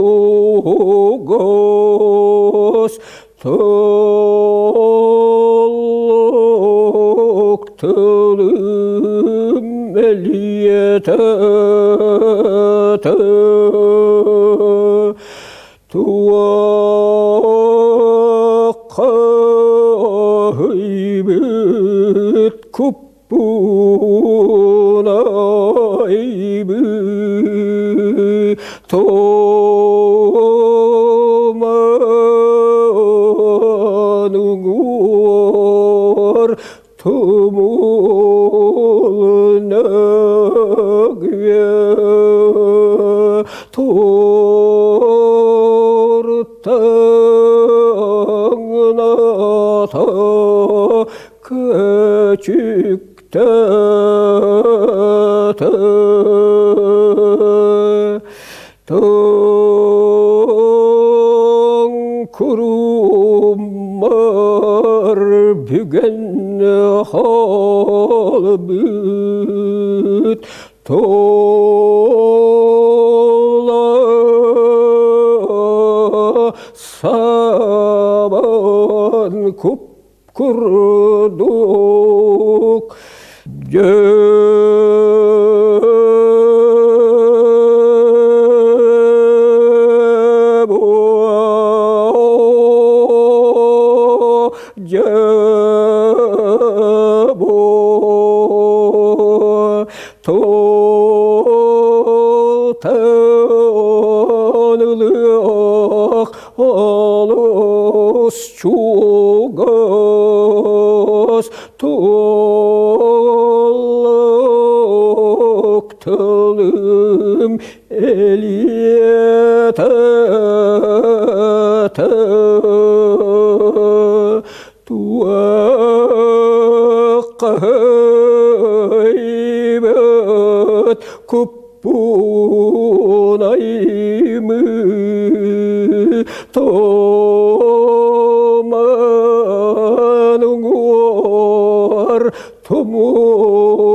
Толлук тылым элиэтэ Туохха ыйбыт куппунайбыт Томан уҥуор тумул нөҥүө туортаҥната көчүктэтэ. Тоҥ куруммар бүгэн хаалбыт Тула сабан куп курдук Туутан олус чугас туолук тылым элиэтэ Туоххайбыт куппунаймы томан уҥуор тумулунан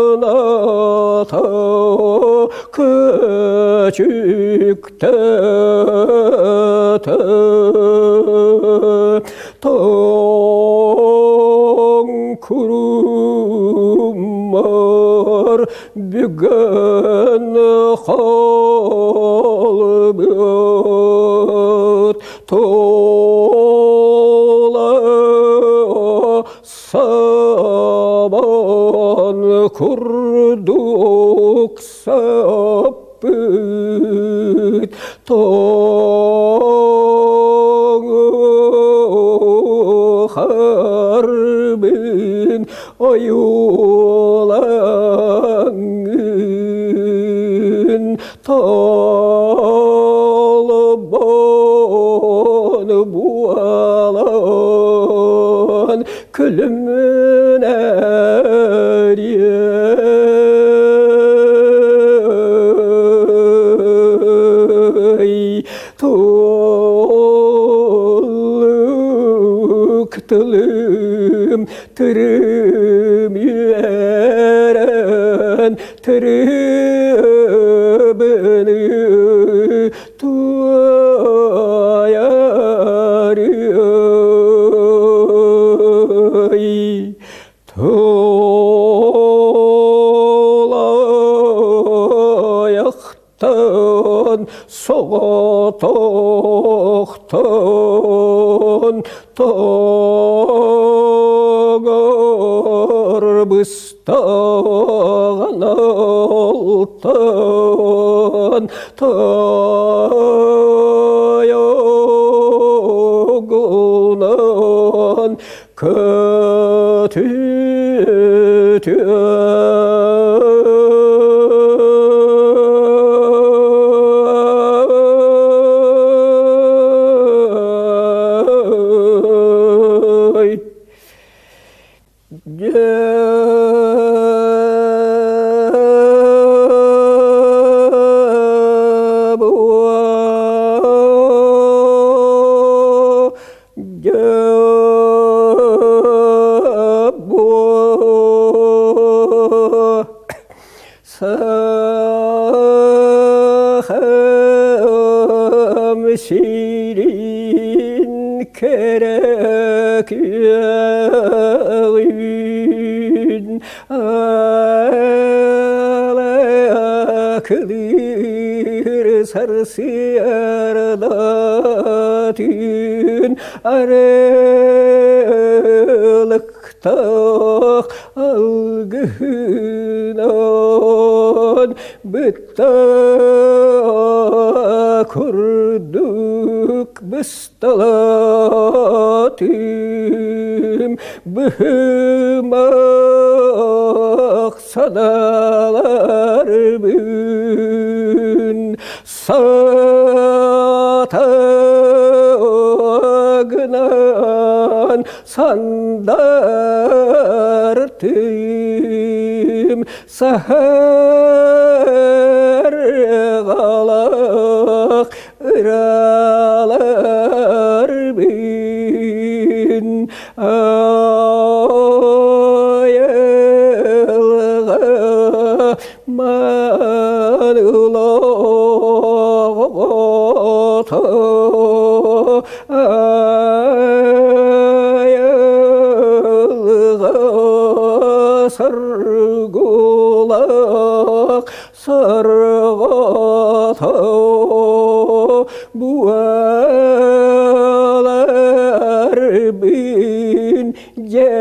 тортаҥната көчүктэтэ тоҥ куруммар бүгэн хаалбыт тула сабан курдук саппыт тоҥ харбын ойуулаҥҥын толбон буолан күлүмүнэрий Туолук тылым тырым үөрэн тырыбыны туойарый Тулайахтан соҕотохтон тоҕор быстаҕан алтан тайогунан көтүтүө Сахам сирин кэрэ күөҕүн Алакылыыр сарсыарда түүн арылыктаах алгыһынан бытта курдук бысталатым быһымах санааларбын сатагынан сандааран. Сандартым саһаргалах ыраларбын айылга маанылаҕото айылга саргылах саргата буоларбын дьэ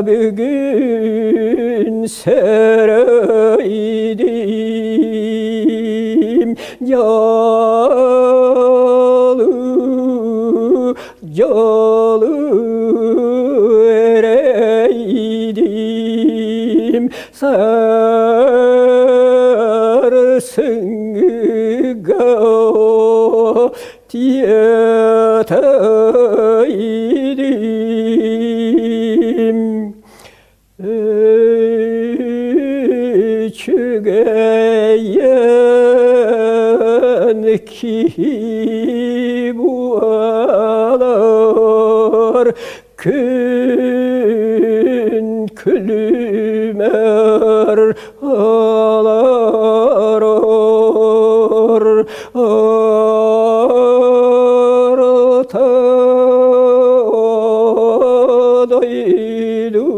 бүгүн сэрэйдим дьолу дьолу эрэйдим сарсыҥҥыга тиэтэйдим Үчүгэйэн киһи буолар күн күлүмэр олорор орто дойду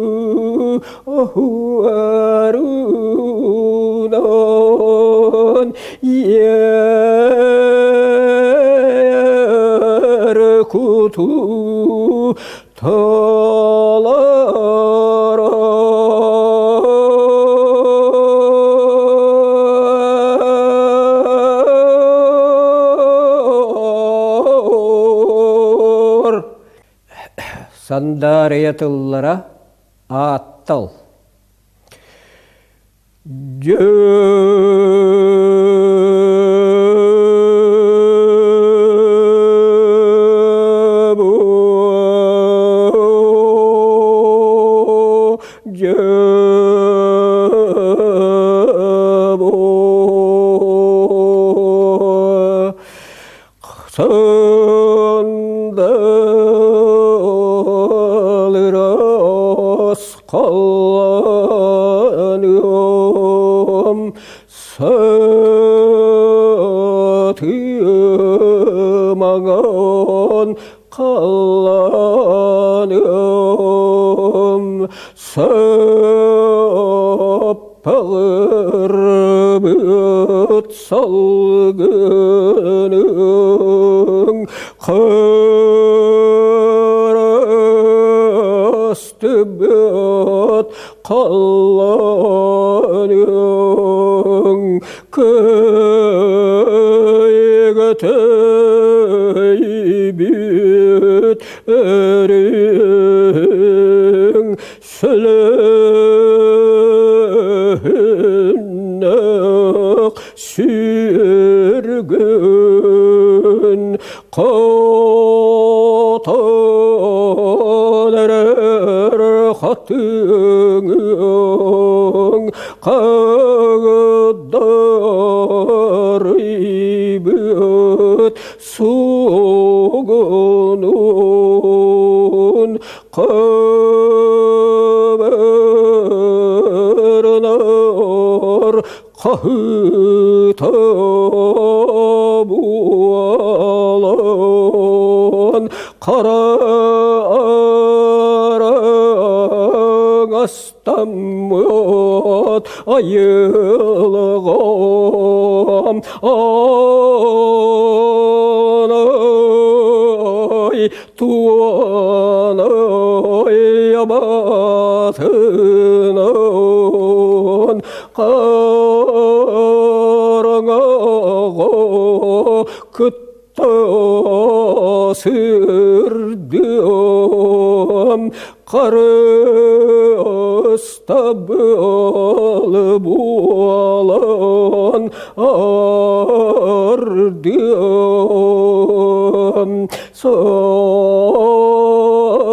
оһуорунан ер куту Толорор Сандаарыйа тыллара ааттал Сандалырас халланым сатымаган халланым саппалырбыт салгының кырастыбыт қалланың көйгөтөйбүт өрүң Сөлөһүннэх сүргүн хотон эрэр хатыҥ хаҕыдарыйбыт сугунун Кыбырнар хаһыта буолан хара араҥастаммыт айылҕам аанай туонай абатынан хараҥаҕа кытта сырдыам харыстабыл буолан ардыам.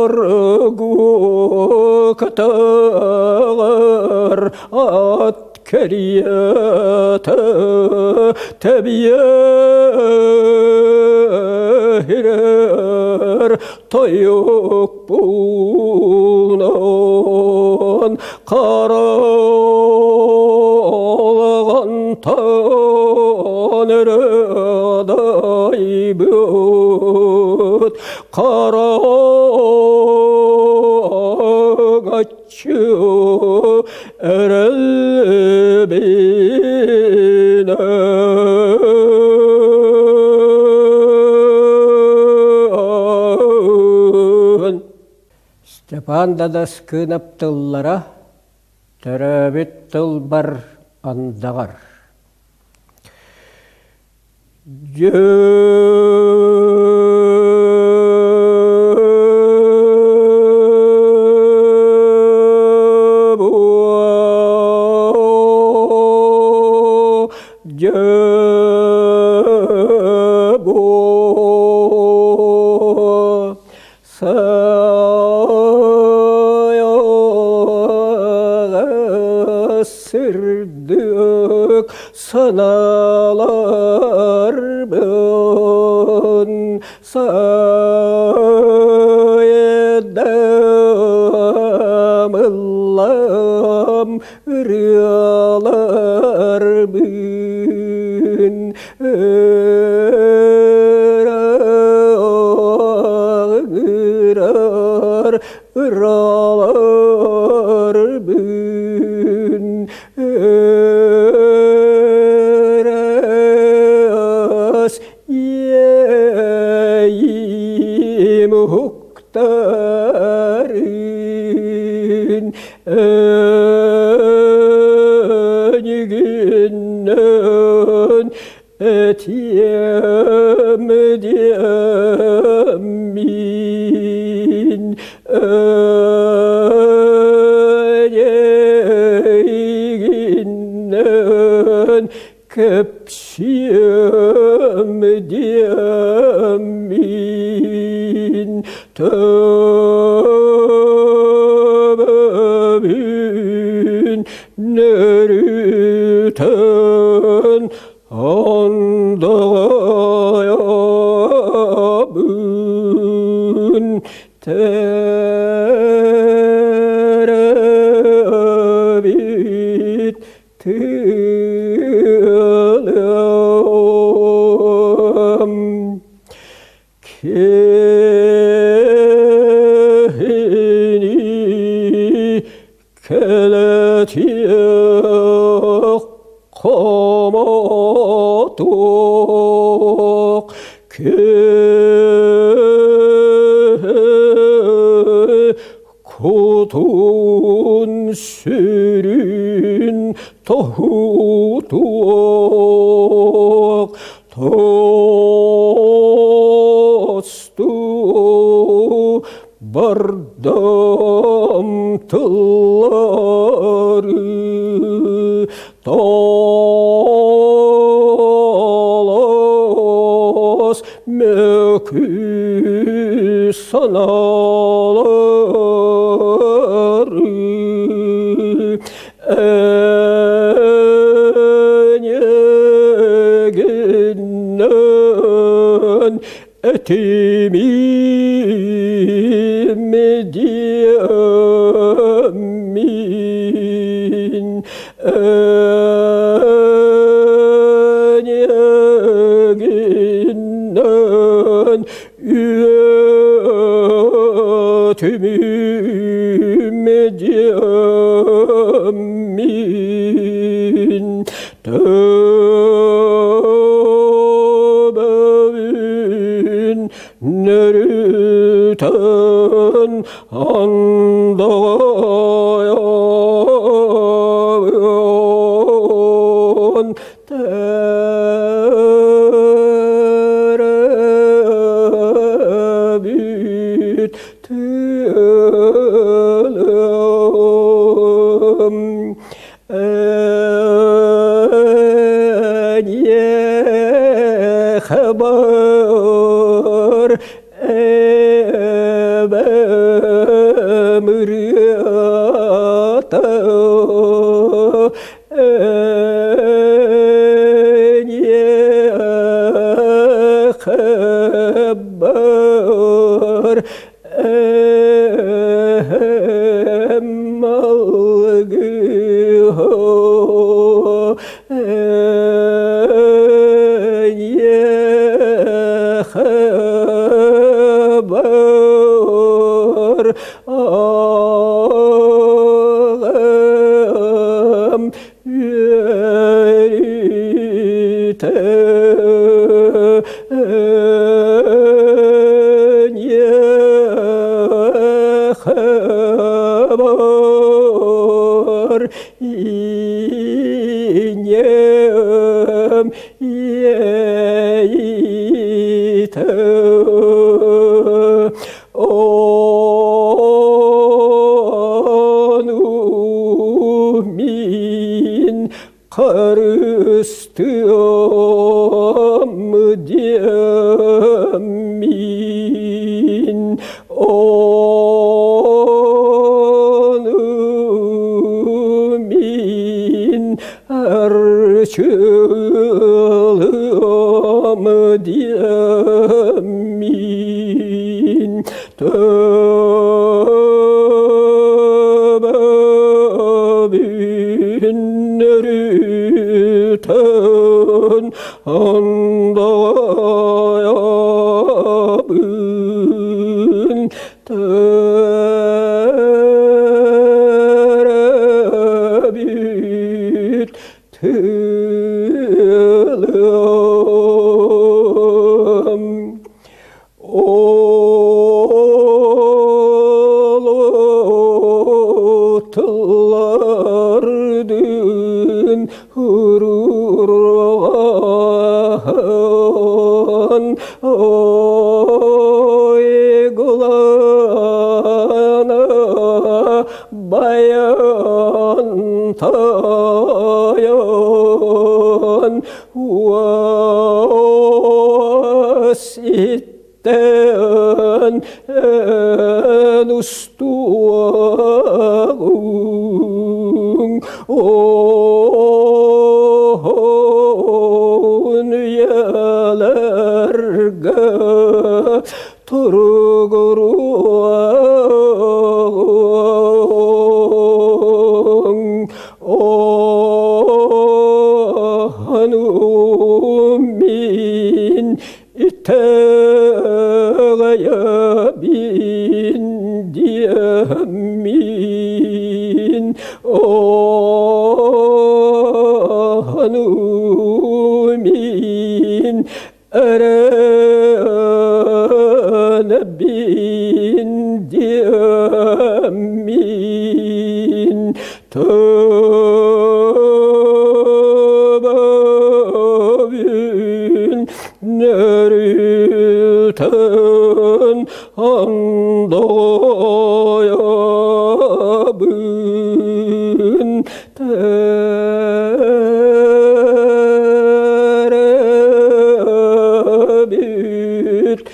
Соргу кытаҕар ат кэриэтэ тэбиэһирэр тойук буунан Харалҕантан өрө дайбыт хараҥаччы эрэлбинэн. Степан Дадаскыынап тыллара Төрөөбүт тылбар андаҕар. Дьэ-буо, Сырдык санааларбын сайдам ыллам ырыаларбын ыҥырар ыраларбын ырас иэйиим уһуктарын Өнүгүннэн этиэм диэммин Эйигиннэн кэпсиэм диэммин Төбөбүн нөрүтэн андаҕайабын Төрөөбүт тыалым киһини кэлэтиэх хомотуох кутун сүрүн тоһутуох тосту бардам тыллары талас мөкү санаалары Энегиннэн этимим диэммин Энегиннэн үөтүмүм диэммин Төбөбүн нөрүтэн андайабын Төрөөбүт тыалым Эйиэхэ бар эбэм. ырыата эйиэхэ бар эм алгыһа эйиэхэ бар аҕам үөрүүтэ эйиэхэ бар ийэм иэйиитэ Ону мин харыстыам диэммин Ону мин арчылыам диэммин төбөбүн өрүтэн андайабын төрөбүт тылым Ол тыллардын урурҕаһан ойгулана баян тайан уос иттэн эн устуоҕуҥ оон үйэлэргэ туругуруоҕуҥ Ону мин итэҕэйэбин диэммин Ону мин эрэнэбин диэммин төбөбүн нөрүтэн андайабын Төрөбүт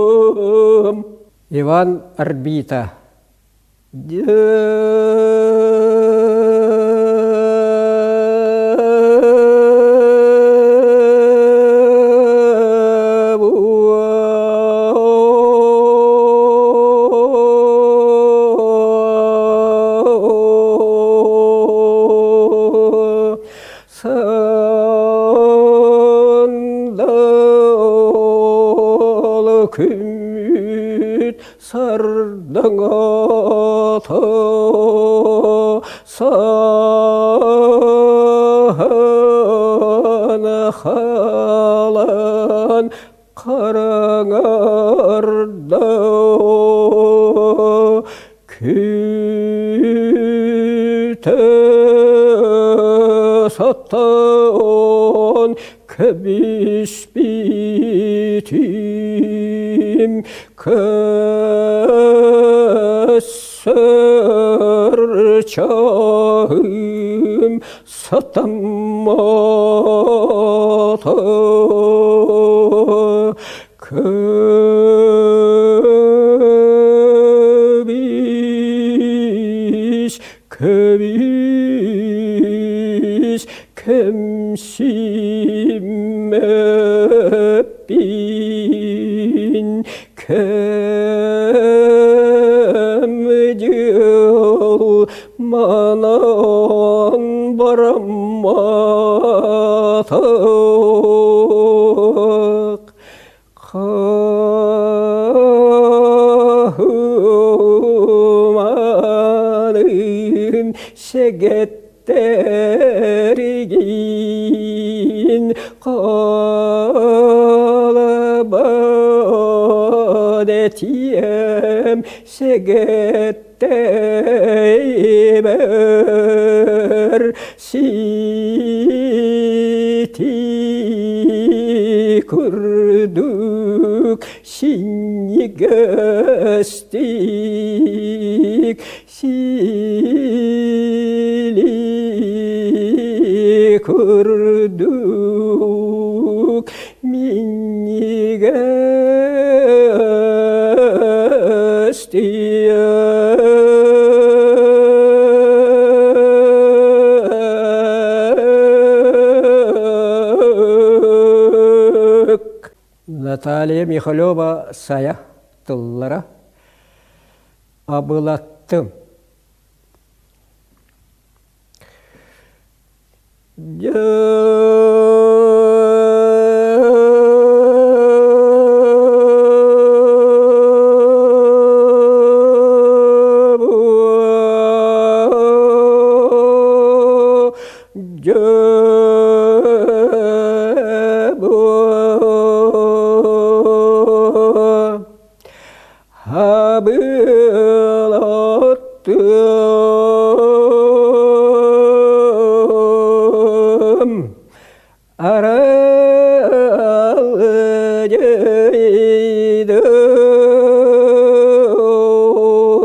тылым. Иван Арбита Сандал күммүт сардаҥата саһана хаалан хараҥарда күүтэ сатаан кэбиспитим көссө чаһым сатаммата Көбүс, көбүс, кэмсиммэппин, кэм дьыл манан барамматах. Хаһыманын сэгэттэригин халабан этиэм сэгэттейбэр сити курдук синньигэстик сили курдук минньигэс Наталья Михалева Сайа тыллара Абылаттым. Абылаттым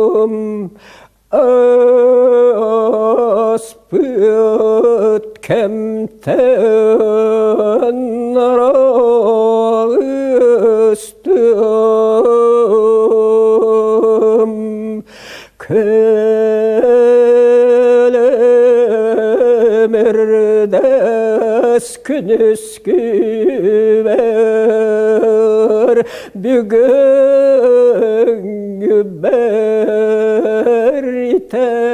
аралдьыйдым Аспыт кэмтэн араҕыстым Көлөмөрдөс күнүскүбэр бүгүҥҥүбэр итэҕэйдим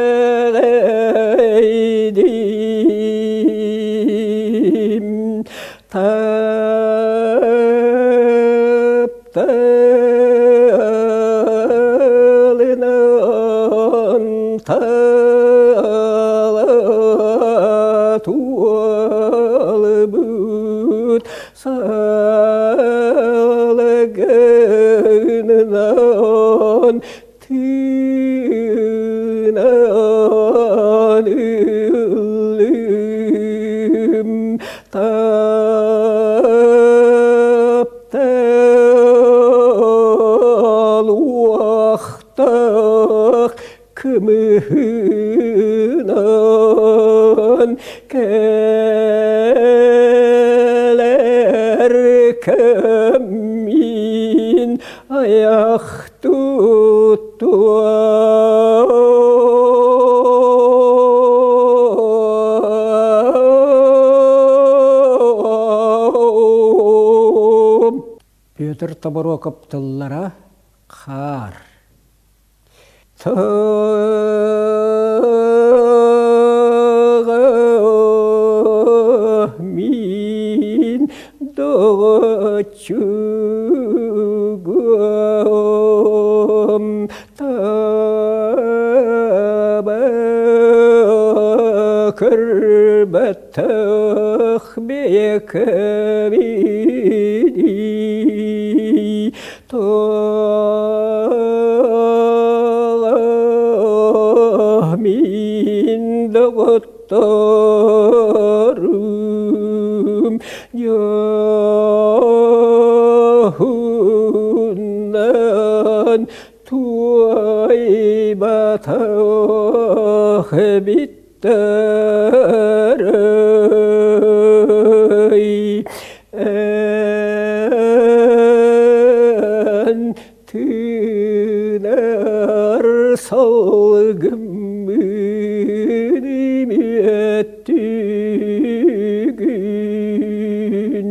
Тапталынан таала туолбут салгынынан тыынан ыллым таптал уохтаах кымыһынан кэлэр кэммин айах туттуом. Петр Тобороков тыллара хаар. Мин доҕоччугум таба көрбөтөх бэйэкэбиний Мин доҕотторум дьоһуннан туойбатах. эбиттэрэй Эн тыынар салгыммын имиэттигин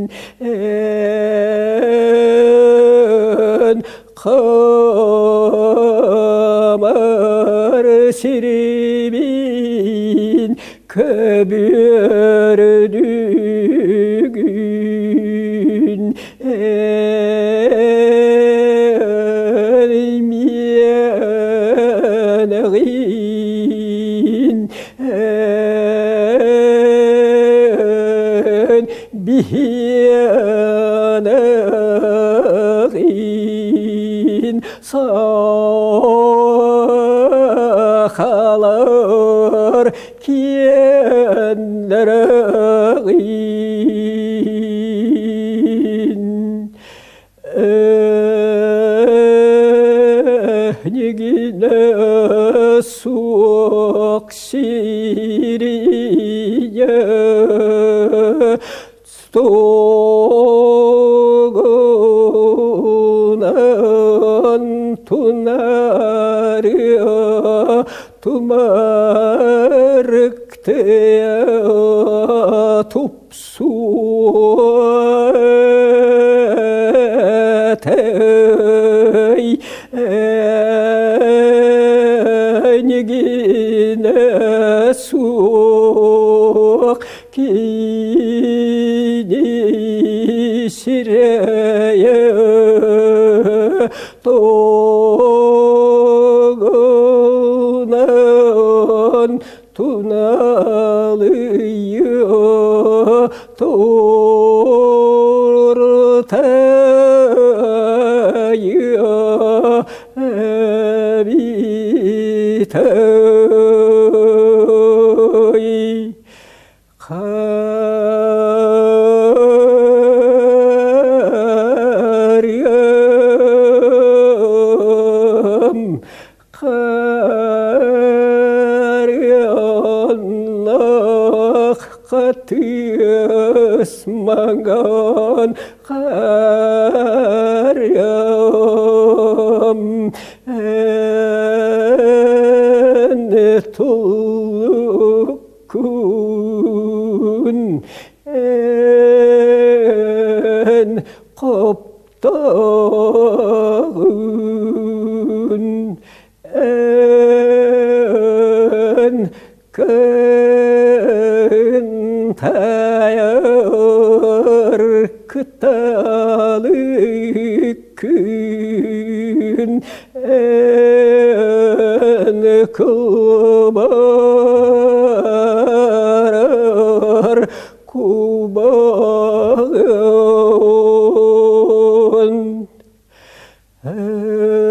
Эн хаамар сирибин көбүөрдүгүн Эн эн биһиэнэҕин сахалар киэннэрэҕин Эһигинэ суох сирийэ Тугунан тунаарыа тумарыктыа тупсуо этэй Эйигинэ суох Кини сирэйэ тугунан туналыйа туртайа эбитэй. Харыам, харыаннах хатыас маҥан харыам, эн туллук Күн эн хоптоҕун эн кынтайар кыталык күн Эн кылбарар кубаҕын Эн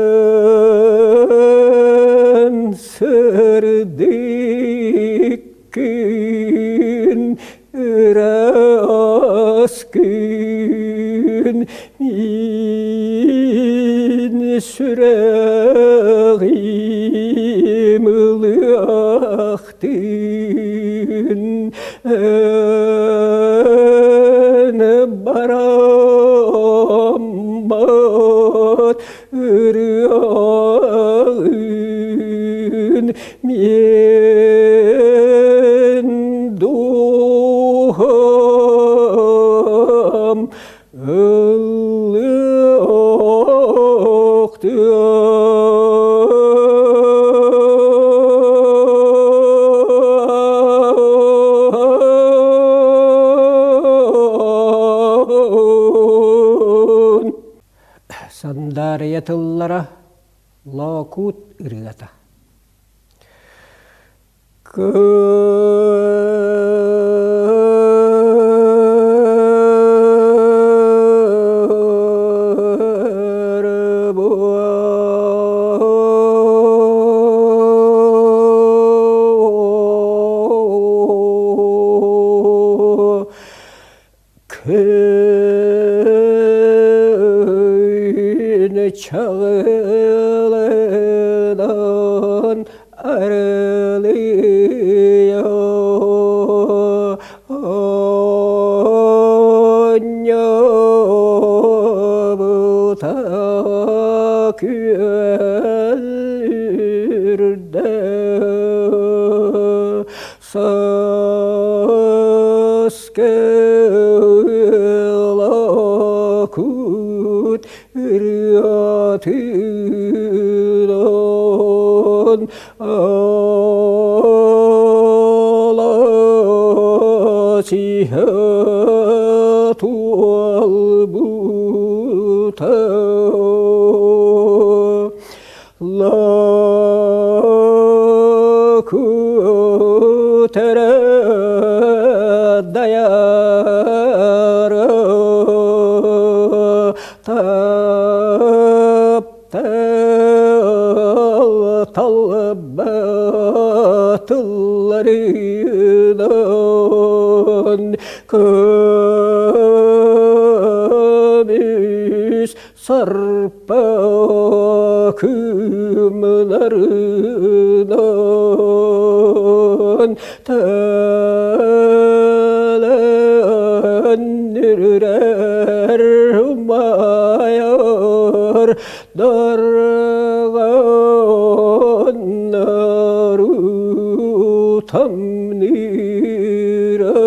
сырдык күн ыраас күн Мин сүрэҕим ылыахтын эн бараммат ырыаҕын Мен дууһам ыллыахтын. Сандаарыйа тыллара Лоокуут ырыата. Күн чаҕылынан Оонньообута күөл үрдэ Саас кыылакут ырыатынан Аласиһа туолбута Лакутара даяра таптал талбатылларынан көмүс сарпа кымнарынан тэлэннирэр умайар дарганнары тамныра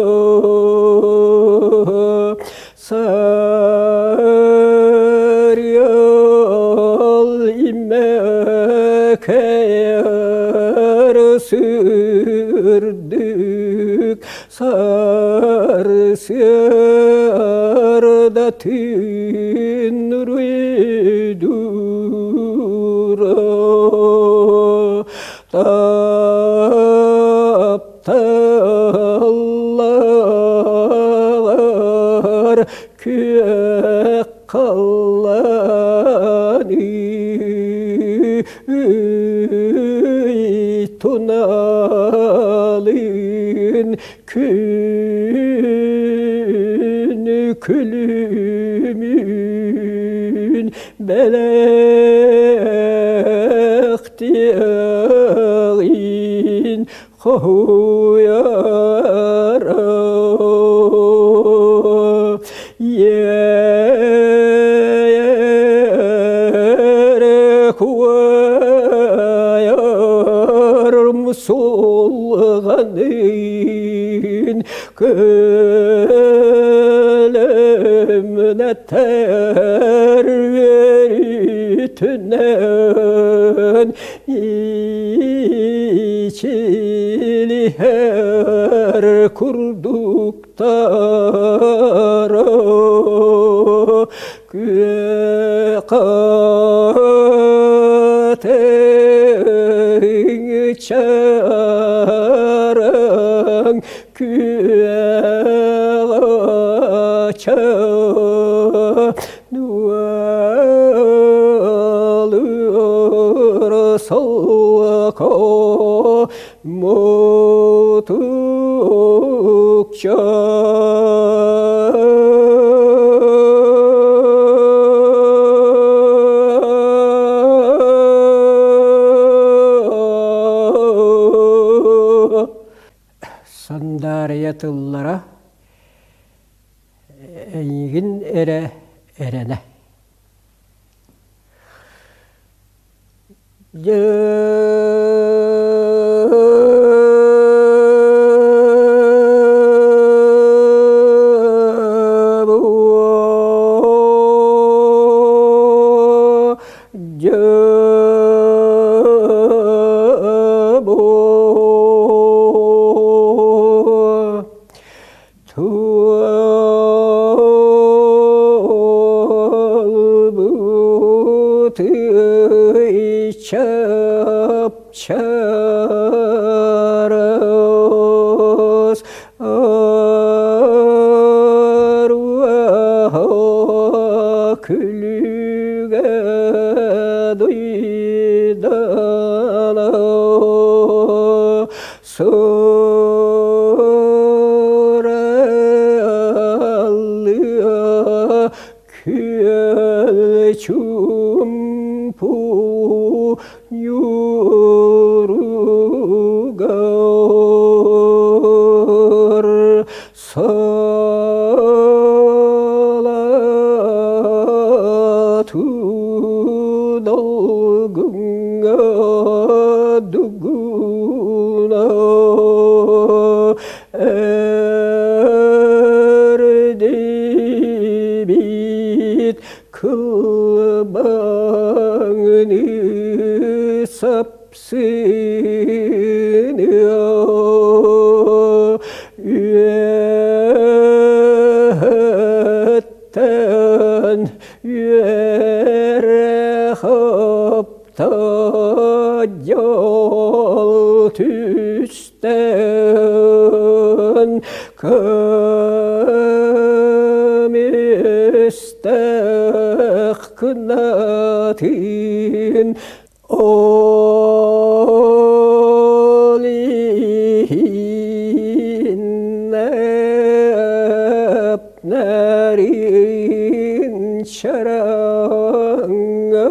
Сарыал иммэкээр сырдык сарсыарда түннүрүйдүрө Тапталлар күөх халлааны туналын күн күлүмүн бэлэхтиэҕин хоһуйара Ере куайарым сулғанын көлімнәтер өрүтүнен Ичилиһэр курдуктара Күө чараҥ күө Дуалыр солко мутукча Сандаарыйа тыллара эйигин эрэ эрэнэ. Туолбут чап-чарас аруаха күлүгэ дуйдала Сураллыа күөл чумпу ньуруна. Салату долгуҥҥа дугуна эрдибит кылбаҥны сапсыныа үөһэттэн үөрэх дьол түстэн көмүстээх кынатын ол иһин Нарин чараҥҥа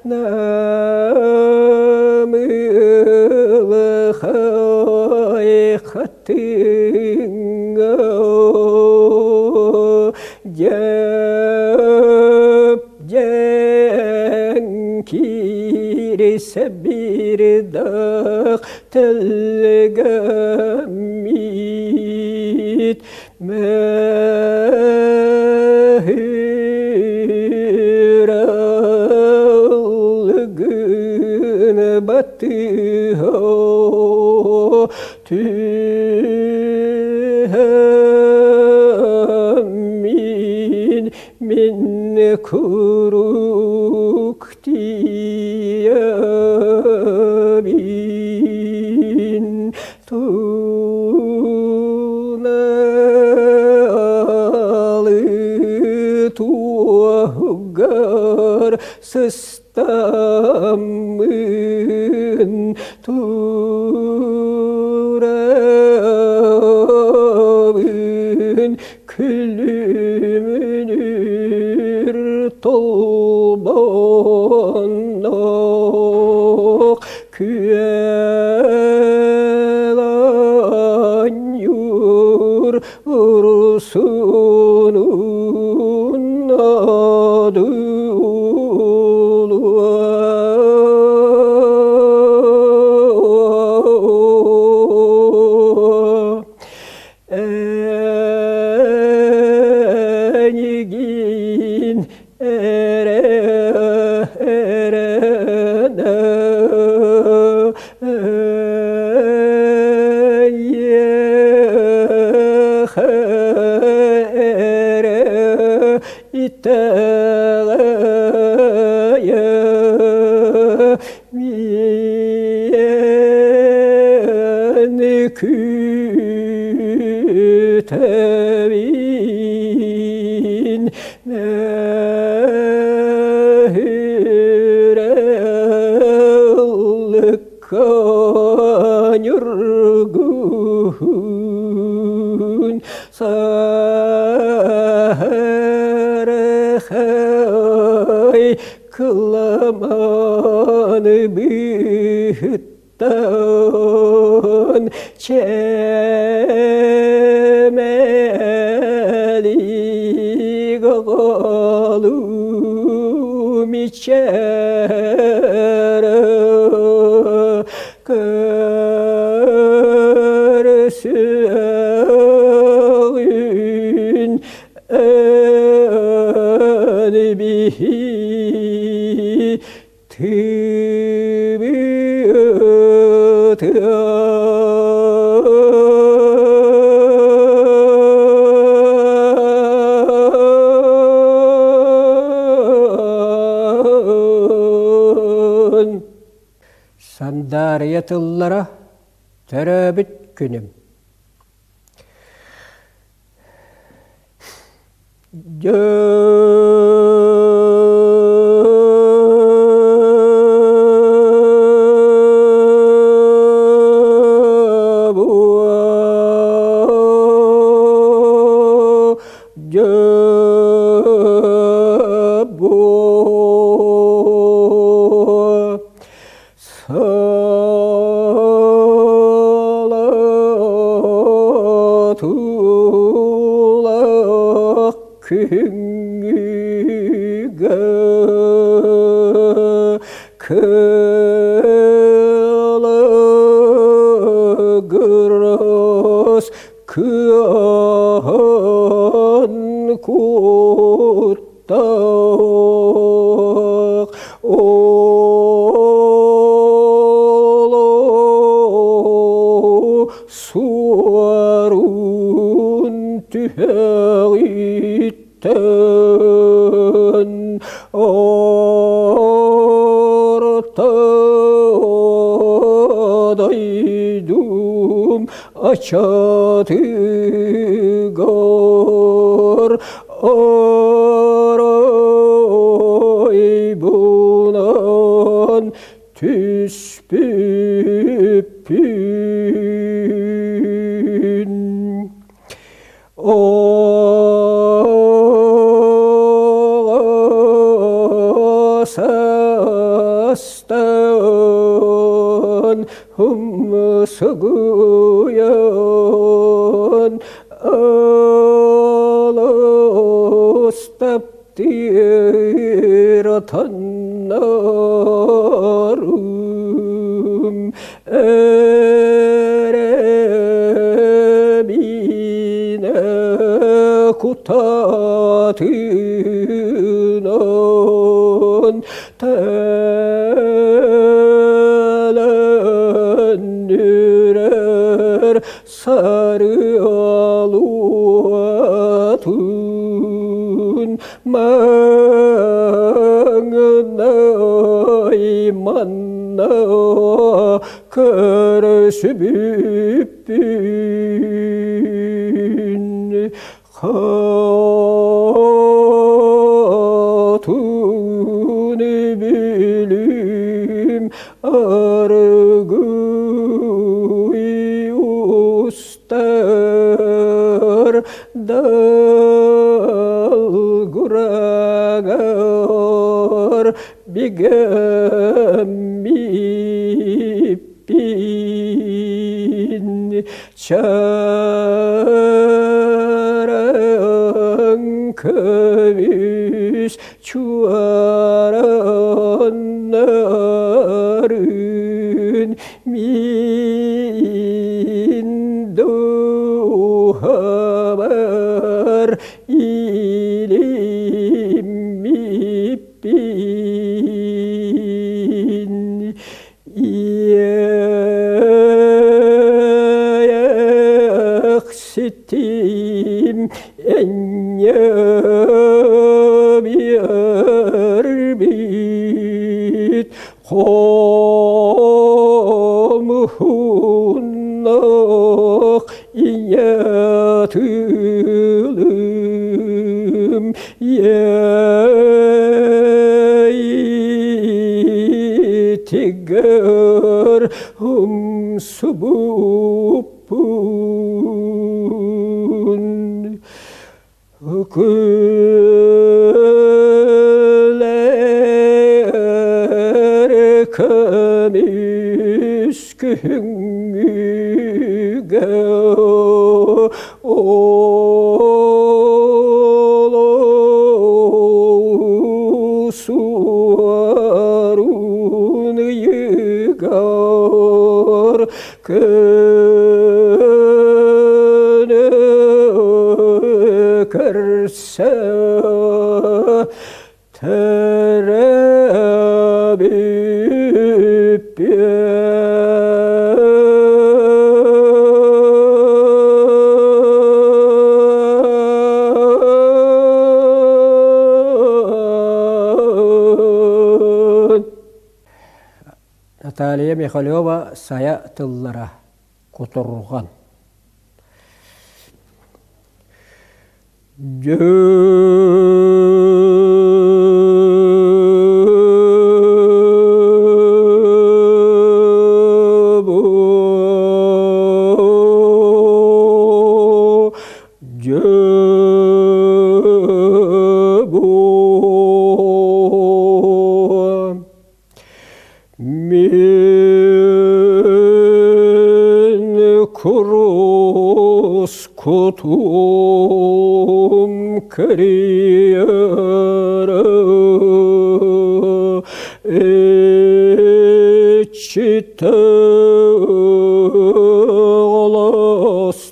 намылхай хатыҥҥа дьэп дьэҥ киирсэ бирдах тэлгэммит Мөһүралгын батыһа түһэммин мин курук тиийэбин Тууналы туоһугар сыстаммын турабын күлүмүнүр толбоннох Күөл оонньуур урсунун одуулуо. Эйигин эрэ эрэнэ эйиэхэ эрэ итэҕэйэ миэни күтэбин мөһүрэллыкка ньургуһун саһархай кыламаны быһыттан чэмэлиг оҕолуу мичээрэ көрсүөҕүн эн биһи Сандаарыйа тыллара төрөөбүт күнүм. Дьэ Күһүҥҥүгэ кылыгырас кыаһын куттаах суорун түһэҕиттэн орто дойдум ачатыгар оройбунан түспүппүн. Састан умсугуйан олус таптыыр отоннорум эрэбинэ кутатынан тэлэннирэр сарыалуатын маҥнай манна көрсүбүппүн Хотун бүлүүм аргый устар далгурагар бигэммиппин Чараҥ көмүс чуораннарын мин дууһабар илиммиппин Иэйэхситим энньэ биэрбит хомуһуннаах ийэ тылым Иэйитигэр умсубуппун Күлэр көмүс күһүҥҥүгэ Суорун ыйыгар көнө көрсө Наталья Михалева «Сайа тыллара» Кутурҕан Мин курус кутум кэрийэрэ Иччитэ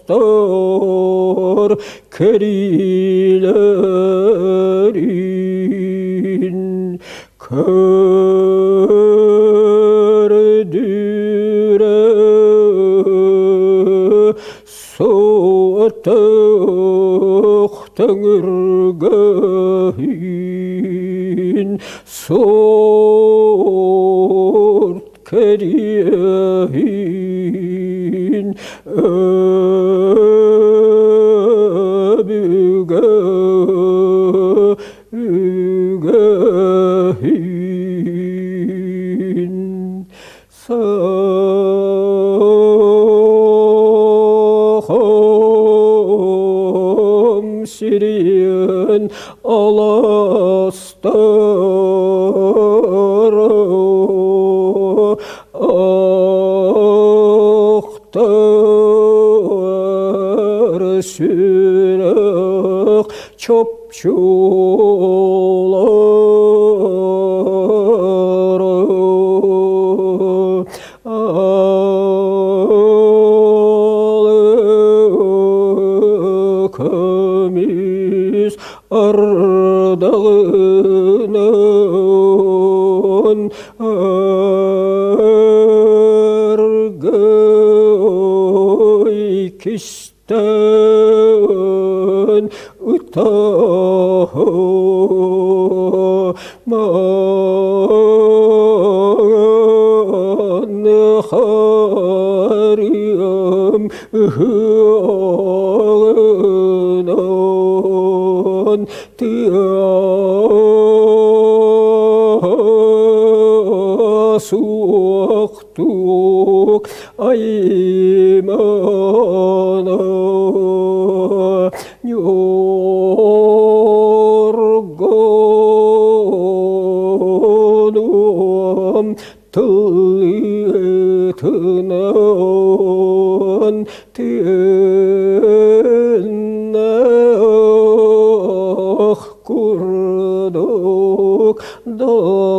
олостор кэриилэрин Көрдүрэ суотах төҥүргэһин суорт кэриэһин өбүгэ үгэһин Сахам сирин аластара ахтар сүрэх чопчулары көмүс ардаҕынан аргый кистэн ытаһа Харыам ыһыаҕынан тыа суохтук аймана Ньургунум тылытынан тыыннаах курдук долгуһа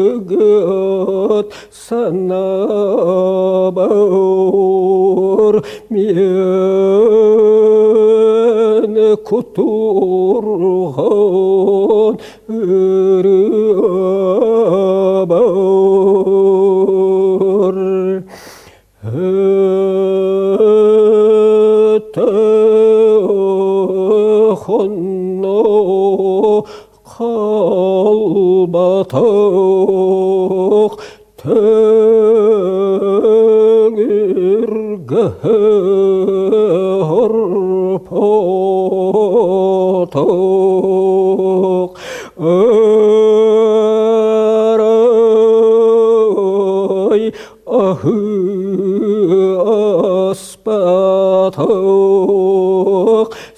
Сытахтыгыт санаабар миэн кутурҕан ырыабар Өтөхөнно халбатах төҥүргэһэ орпотох Арай аһыы аспатах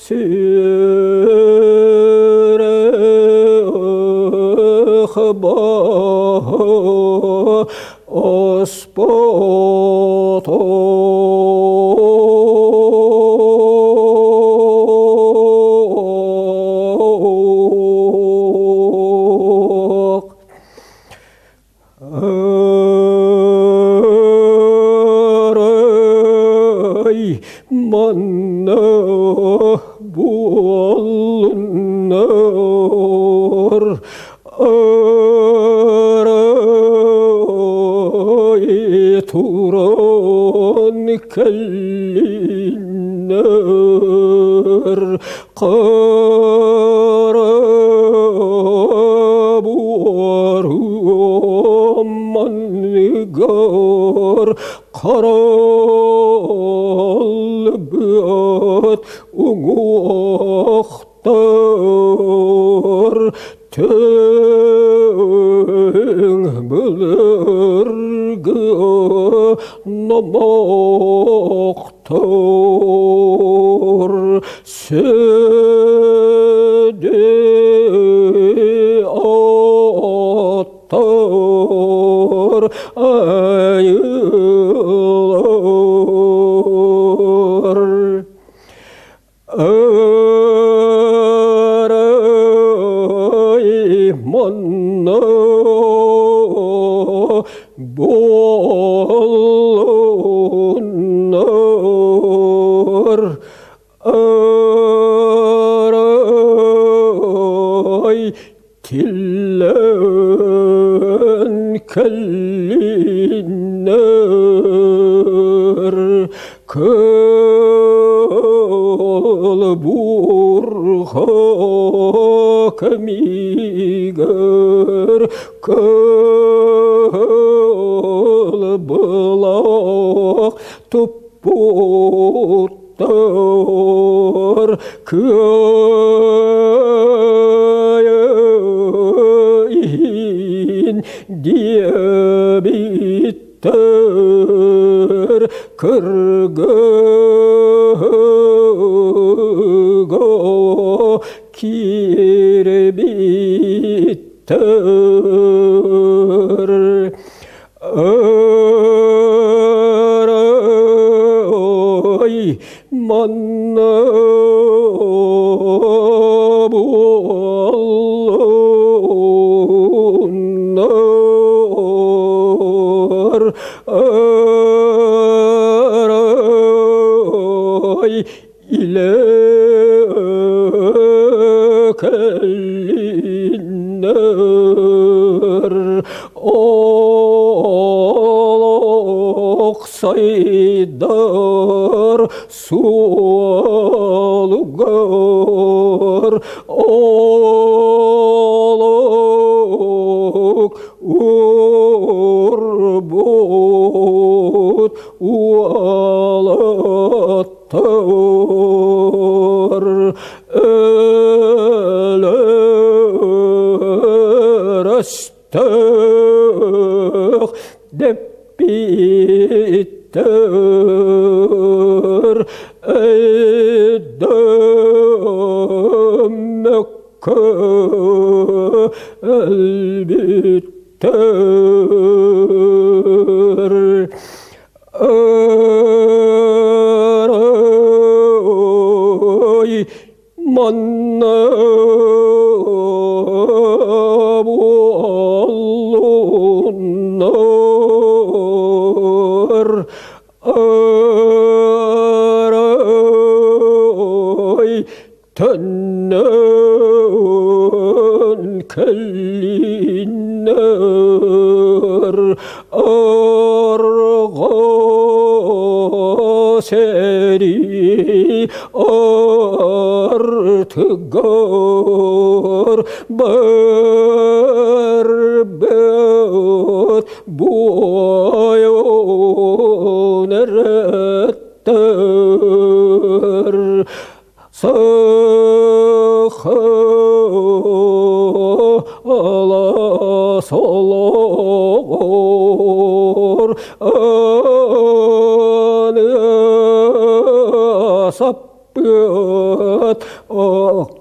сүрэх баһа оспотох. Арай манна буоллуннар, арай туран кэллиннэр, Хара буорум манныгар харалбыт уҥуохтар түҥ былыргы номохтор сүдү аттар. кэллиннэр, Кыл бурха кэмигэр кыл былах туппуттар кыайын диэбиттэр кыргыга киирбиттэр. Арай манна буоллуннар, арай илэ кэллиннэр, олох сайдар суолугар, олох уурбут уолаттар өлөр өстөөх дэппиттэр өйдөммөккө өлбүттэр. Арай манна буоллуннар, арай төннөн кэллиннэр, арҕаа сэрии артыгар барбыт буойун эрэттэр Саха солоҕор аны саппыт оҕолор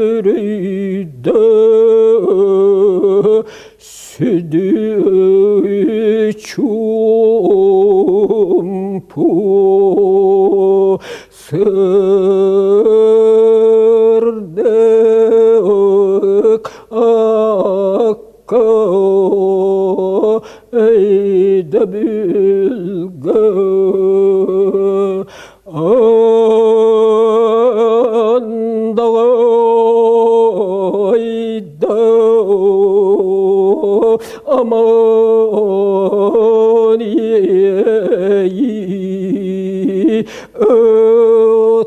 Сүгүрүйдэ сүдү чуумпу сырдык акка өйдөбүлгэ андаҕайда аман иэйии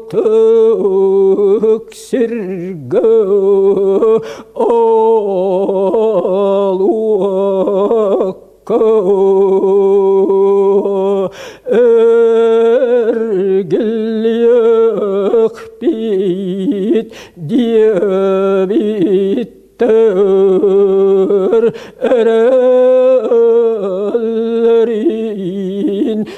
ытык сиргэ алуакка эргиллиэхпит диэбиттэр эрэллэрин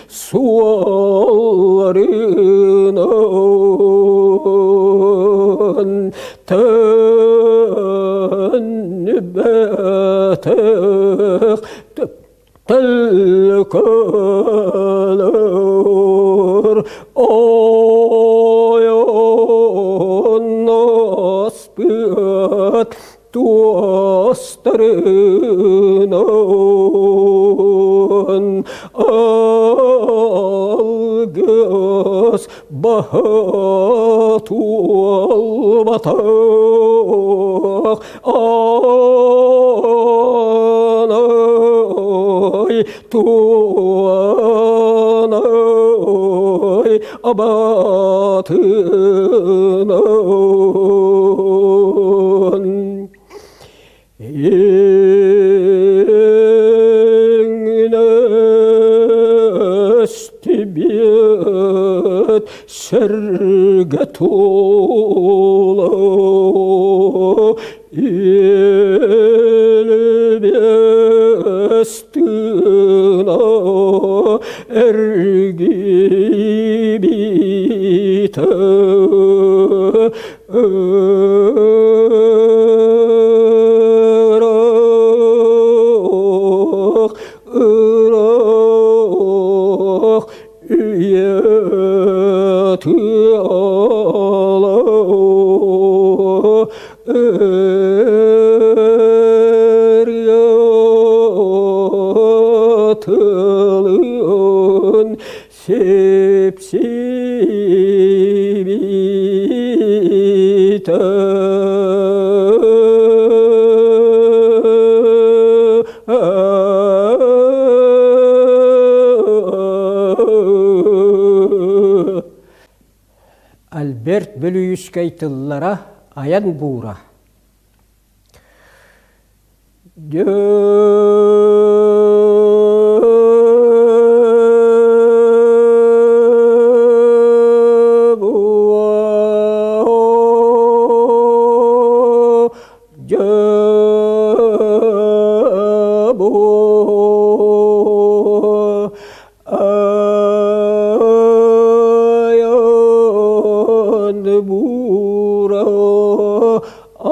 суолларынан төннүбэтэх төлкөлөр ойонноспут туостарынан. туолбатах Ааный туонай абатынан Иҥнэстибит сэргэ тула Илбиэс тыына эргийбитэ. Ыраах, ыраах үйэ тыала ырыа тылын сипсибитэ. Альберт Бүлүүйүскэй тыллара айан буура.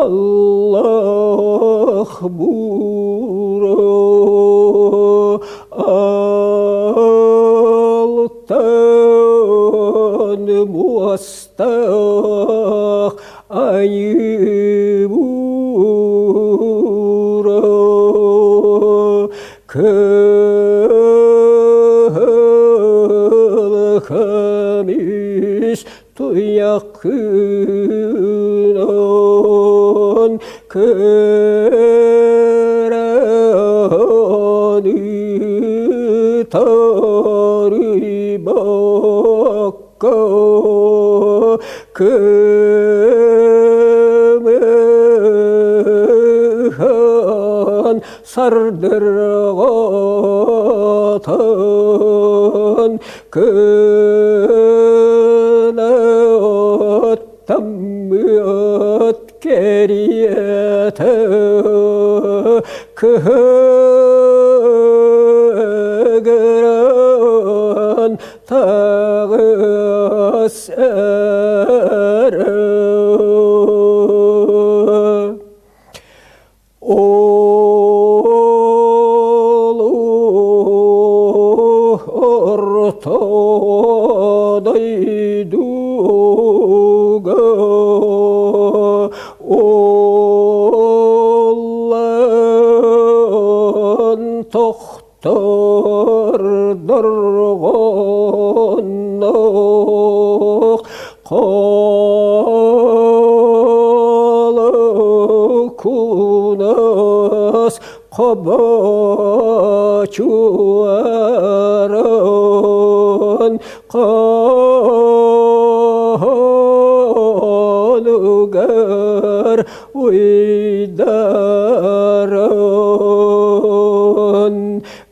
Аллах бура алтан муостах айыы бура кыһыл көмүс Туйаххынан кырааны тарыйбакка кымыһан сардырҕатан Кынаттаммыт кэриэтэ кыһыгыран таҕыс эрэ. Орто дойдуга оллан тохтор дорҕонноох Кунас хобочуаран хонугар уйдаран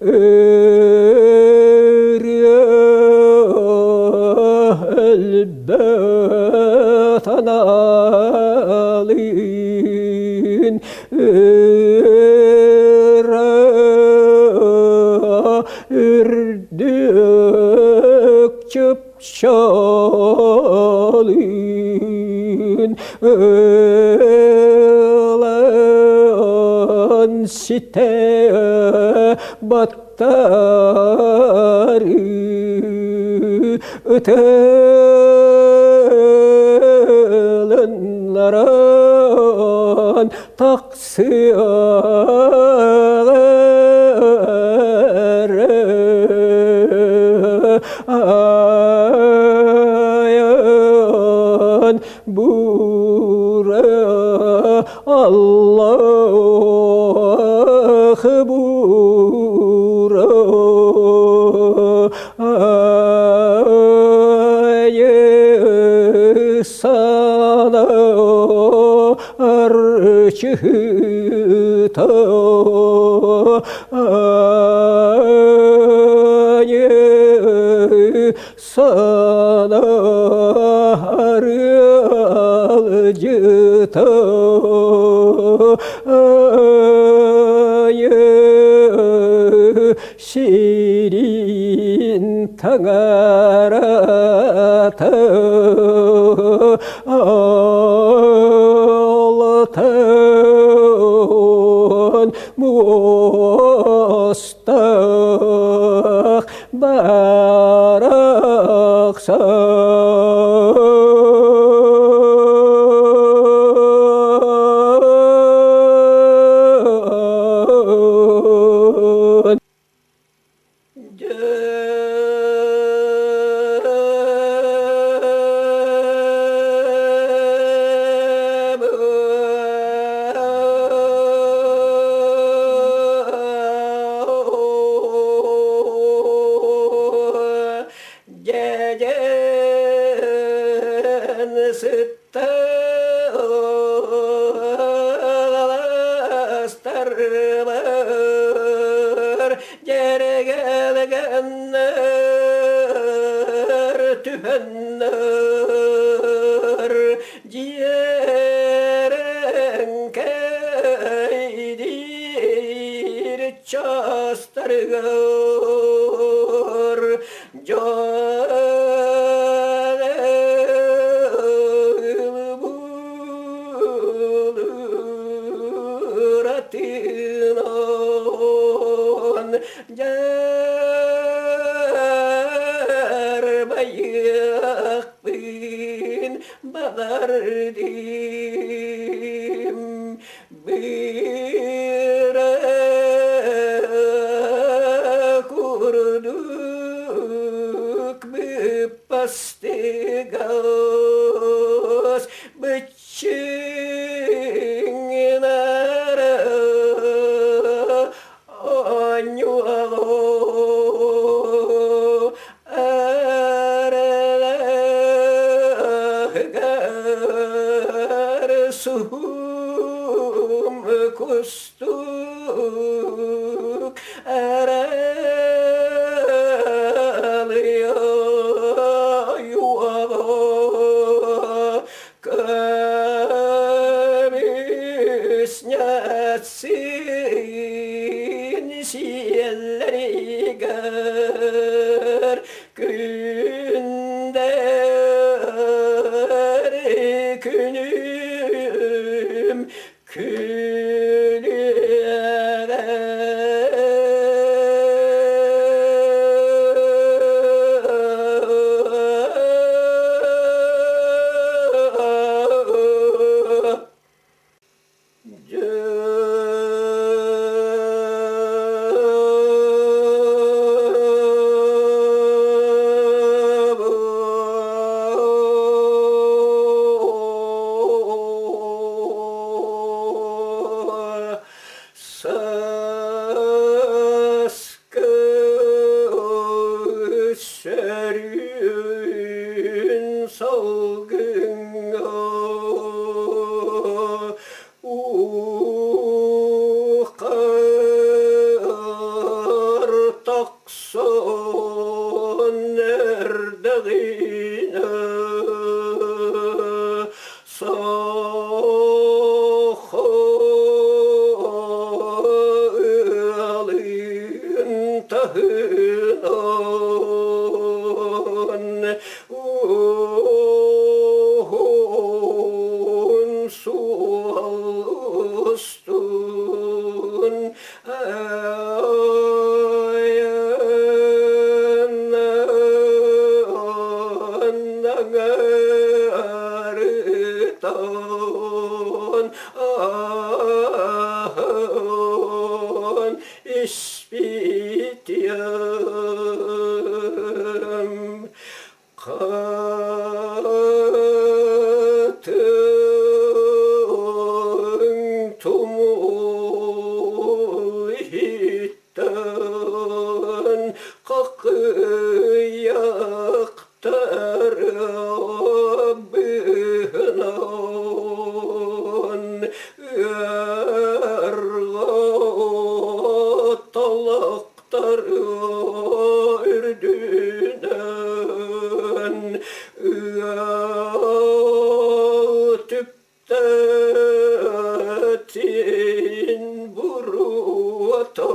Ырыа элбэх аналын ыра үрдүк чыпчаалын ылан ситэ баттары ытылыннаран тахсыаҕа Бура Аллах бура Айысана арчыта Айысана арыалдьыта Сирин таҥарата Алтын муостаах барахсан. Дьэдьэн сытта Астарбар дьэргэлгэннэр түһэннэр дьиэрэҥкэйдиир чаастарыгар дьон Буратинон дьаарбайыахпын баҕардым Быра курдук быппастыгас быччыҥнара оонньуоҕу аралаһыгар суһум кустук аралыйа Көмүс сиэллэригэр күндэр күнүм күлүөҕэ. Сааскы сөрүүн салгыҥҥа Уу-хаар тахсан эрдэҕинэ Саха ыалын таһынан уһун суол устун айаннаан ааһан испитиэм Ыарҕа талахтар үрдүнэн Түптэтин буруота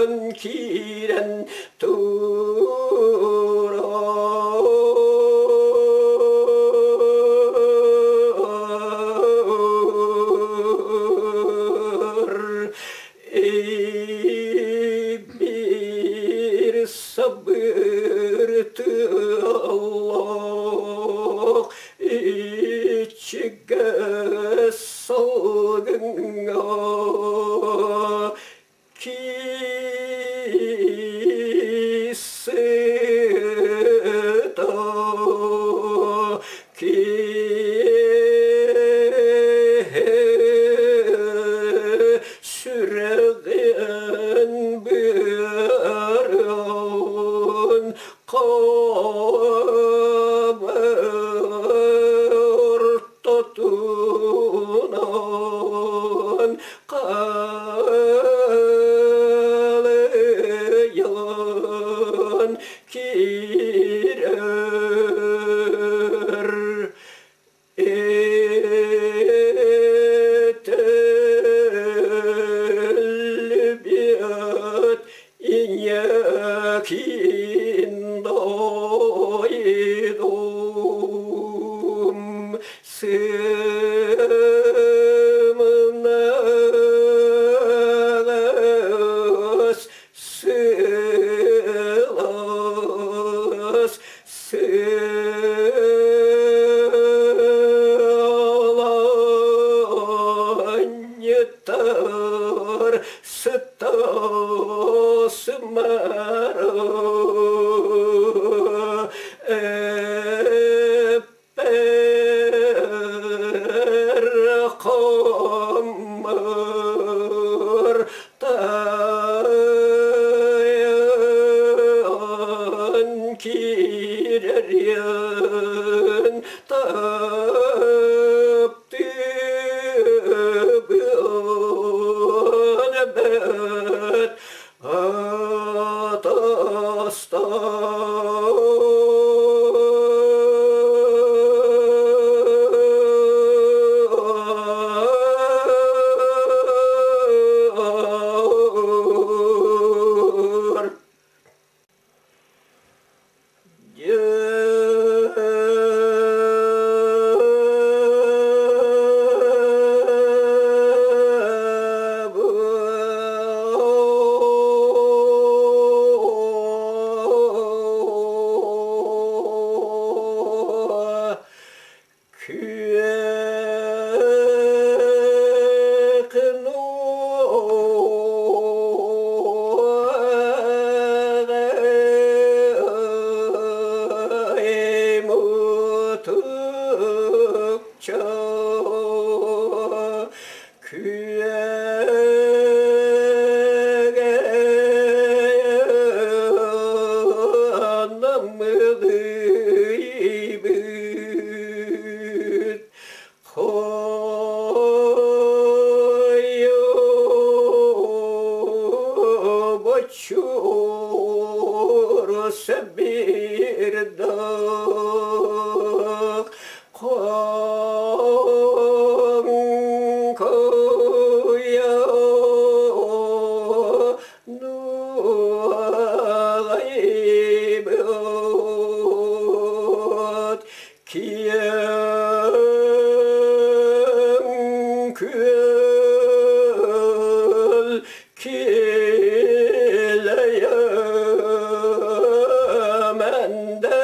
Туонан киирэн турар. Биир сабыр тыаллаах ичигэс салгыҥҥа Киссыта киһи сүрэҕин быарын хабыр ортотунан Халыйан киирэр Этэллибиэт ийэ киин дойдум Сымнаҕас сылаас сылаанньытар сытаас мара Эр тайан киирэриэн таптыыбын эбэт атастар. Киэҥ күөл килэйэ мэндэр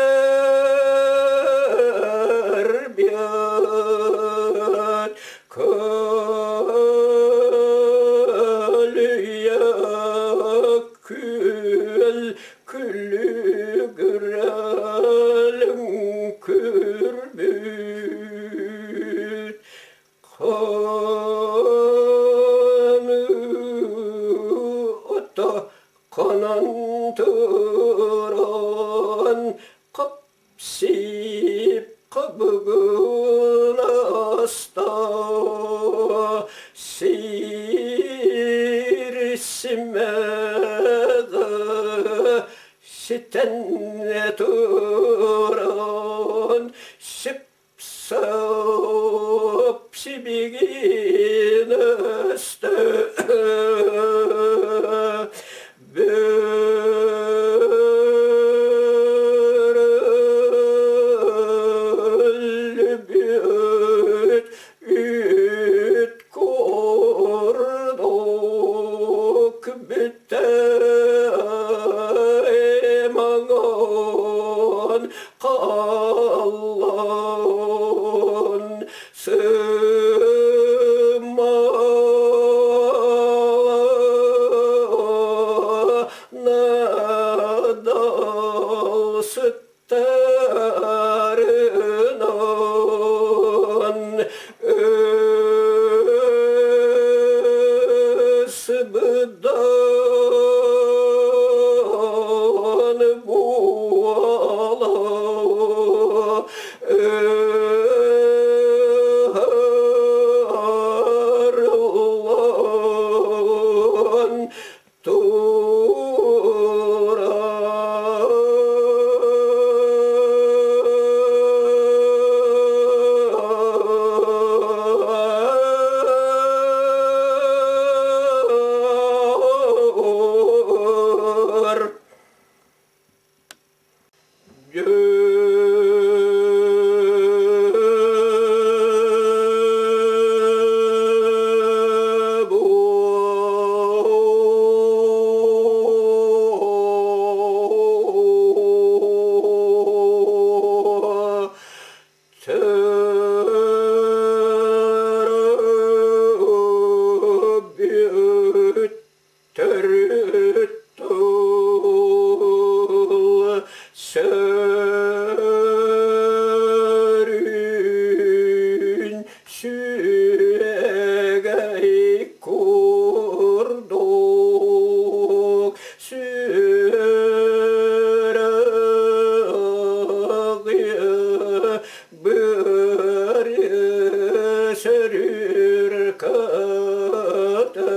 биэт көлүйэ күөл күлүгүрэлин күрбүт хааны ото. Хонон туран хап-сип хабыгынаста сир симэҕэ ситэн туран сип-сап сибигин өстө Бөрөллүбүт үт курдук бүтэй маҥан халлаан Сыттарынан ысыбыдан буола Ыһырлан турар. Төрүт тыл сөрүүн сүөгэй курдук сүрэҕи быары сөрүүр кытыр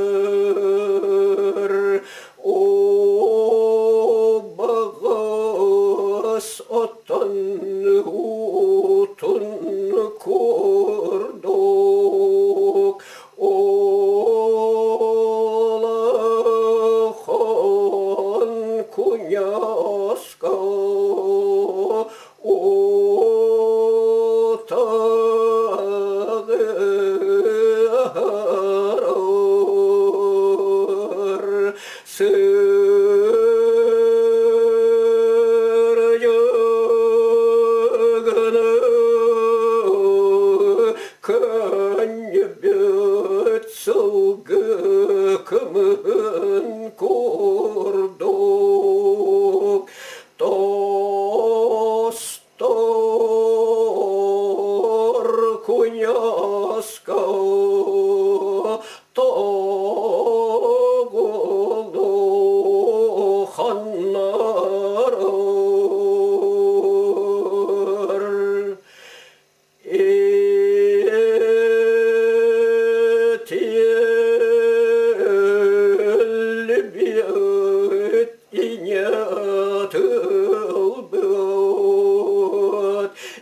Убаҕас оттон уутун курдук улахан куйааска Утаҕыр сырдьыгыны көнньүбүт сылгы кымыһын курдук Тостор куйааска тоҕулу ханнарар Этиллибит ийэ тылбыт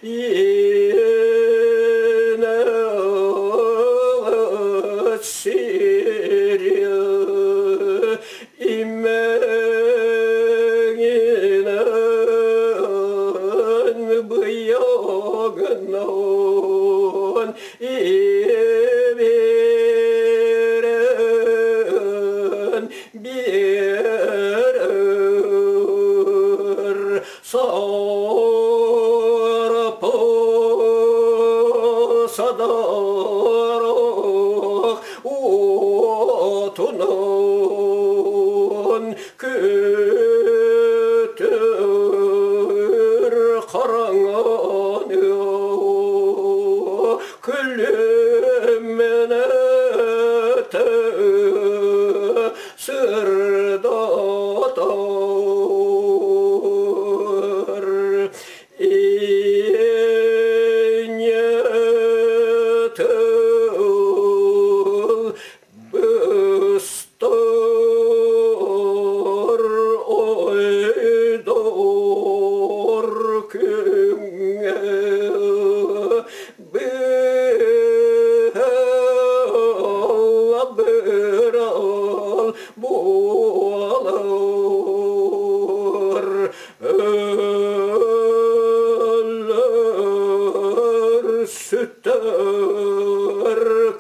иэнэ сири имэҥинэн быйаҥынан биэрэн биэрэр сарапа садарах уотунан күтэр хараҥаны күлүмнэтэ сырдатар.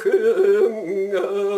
күҥҥэ.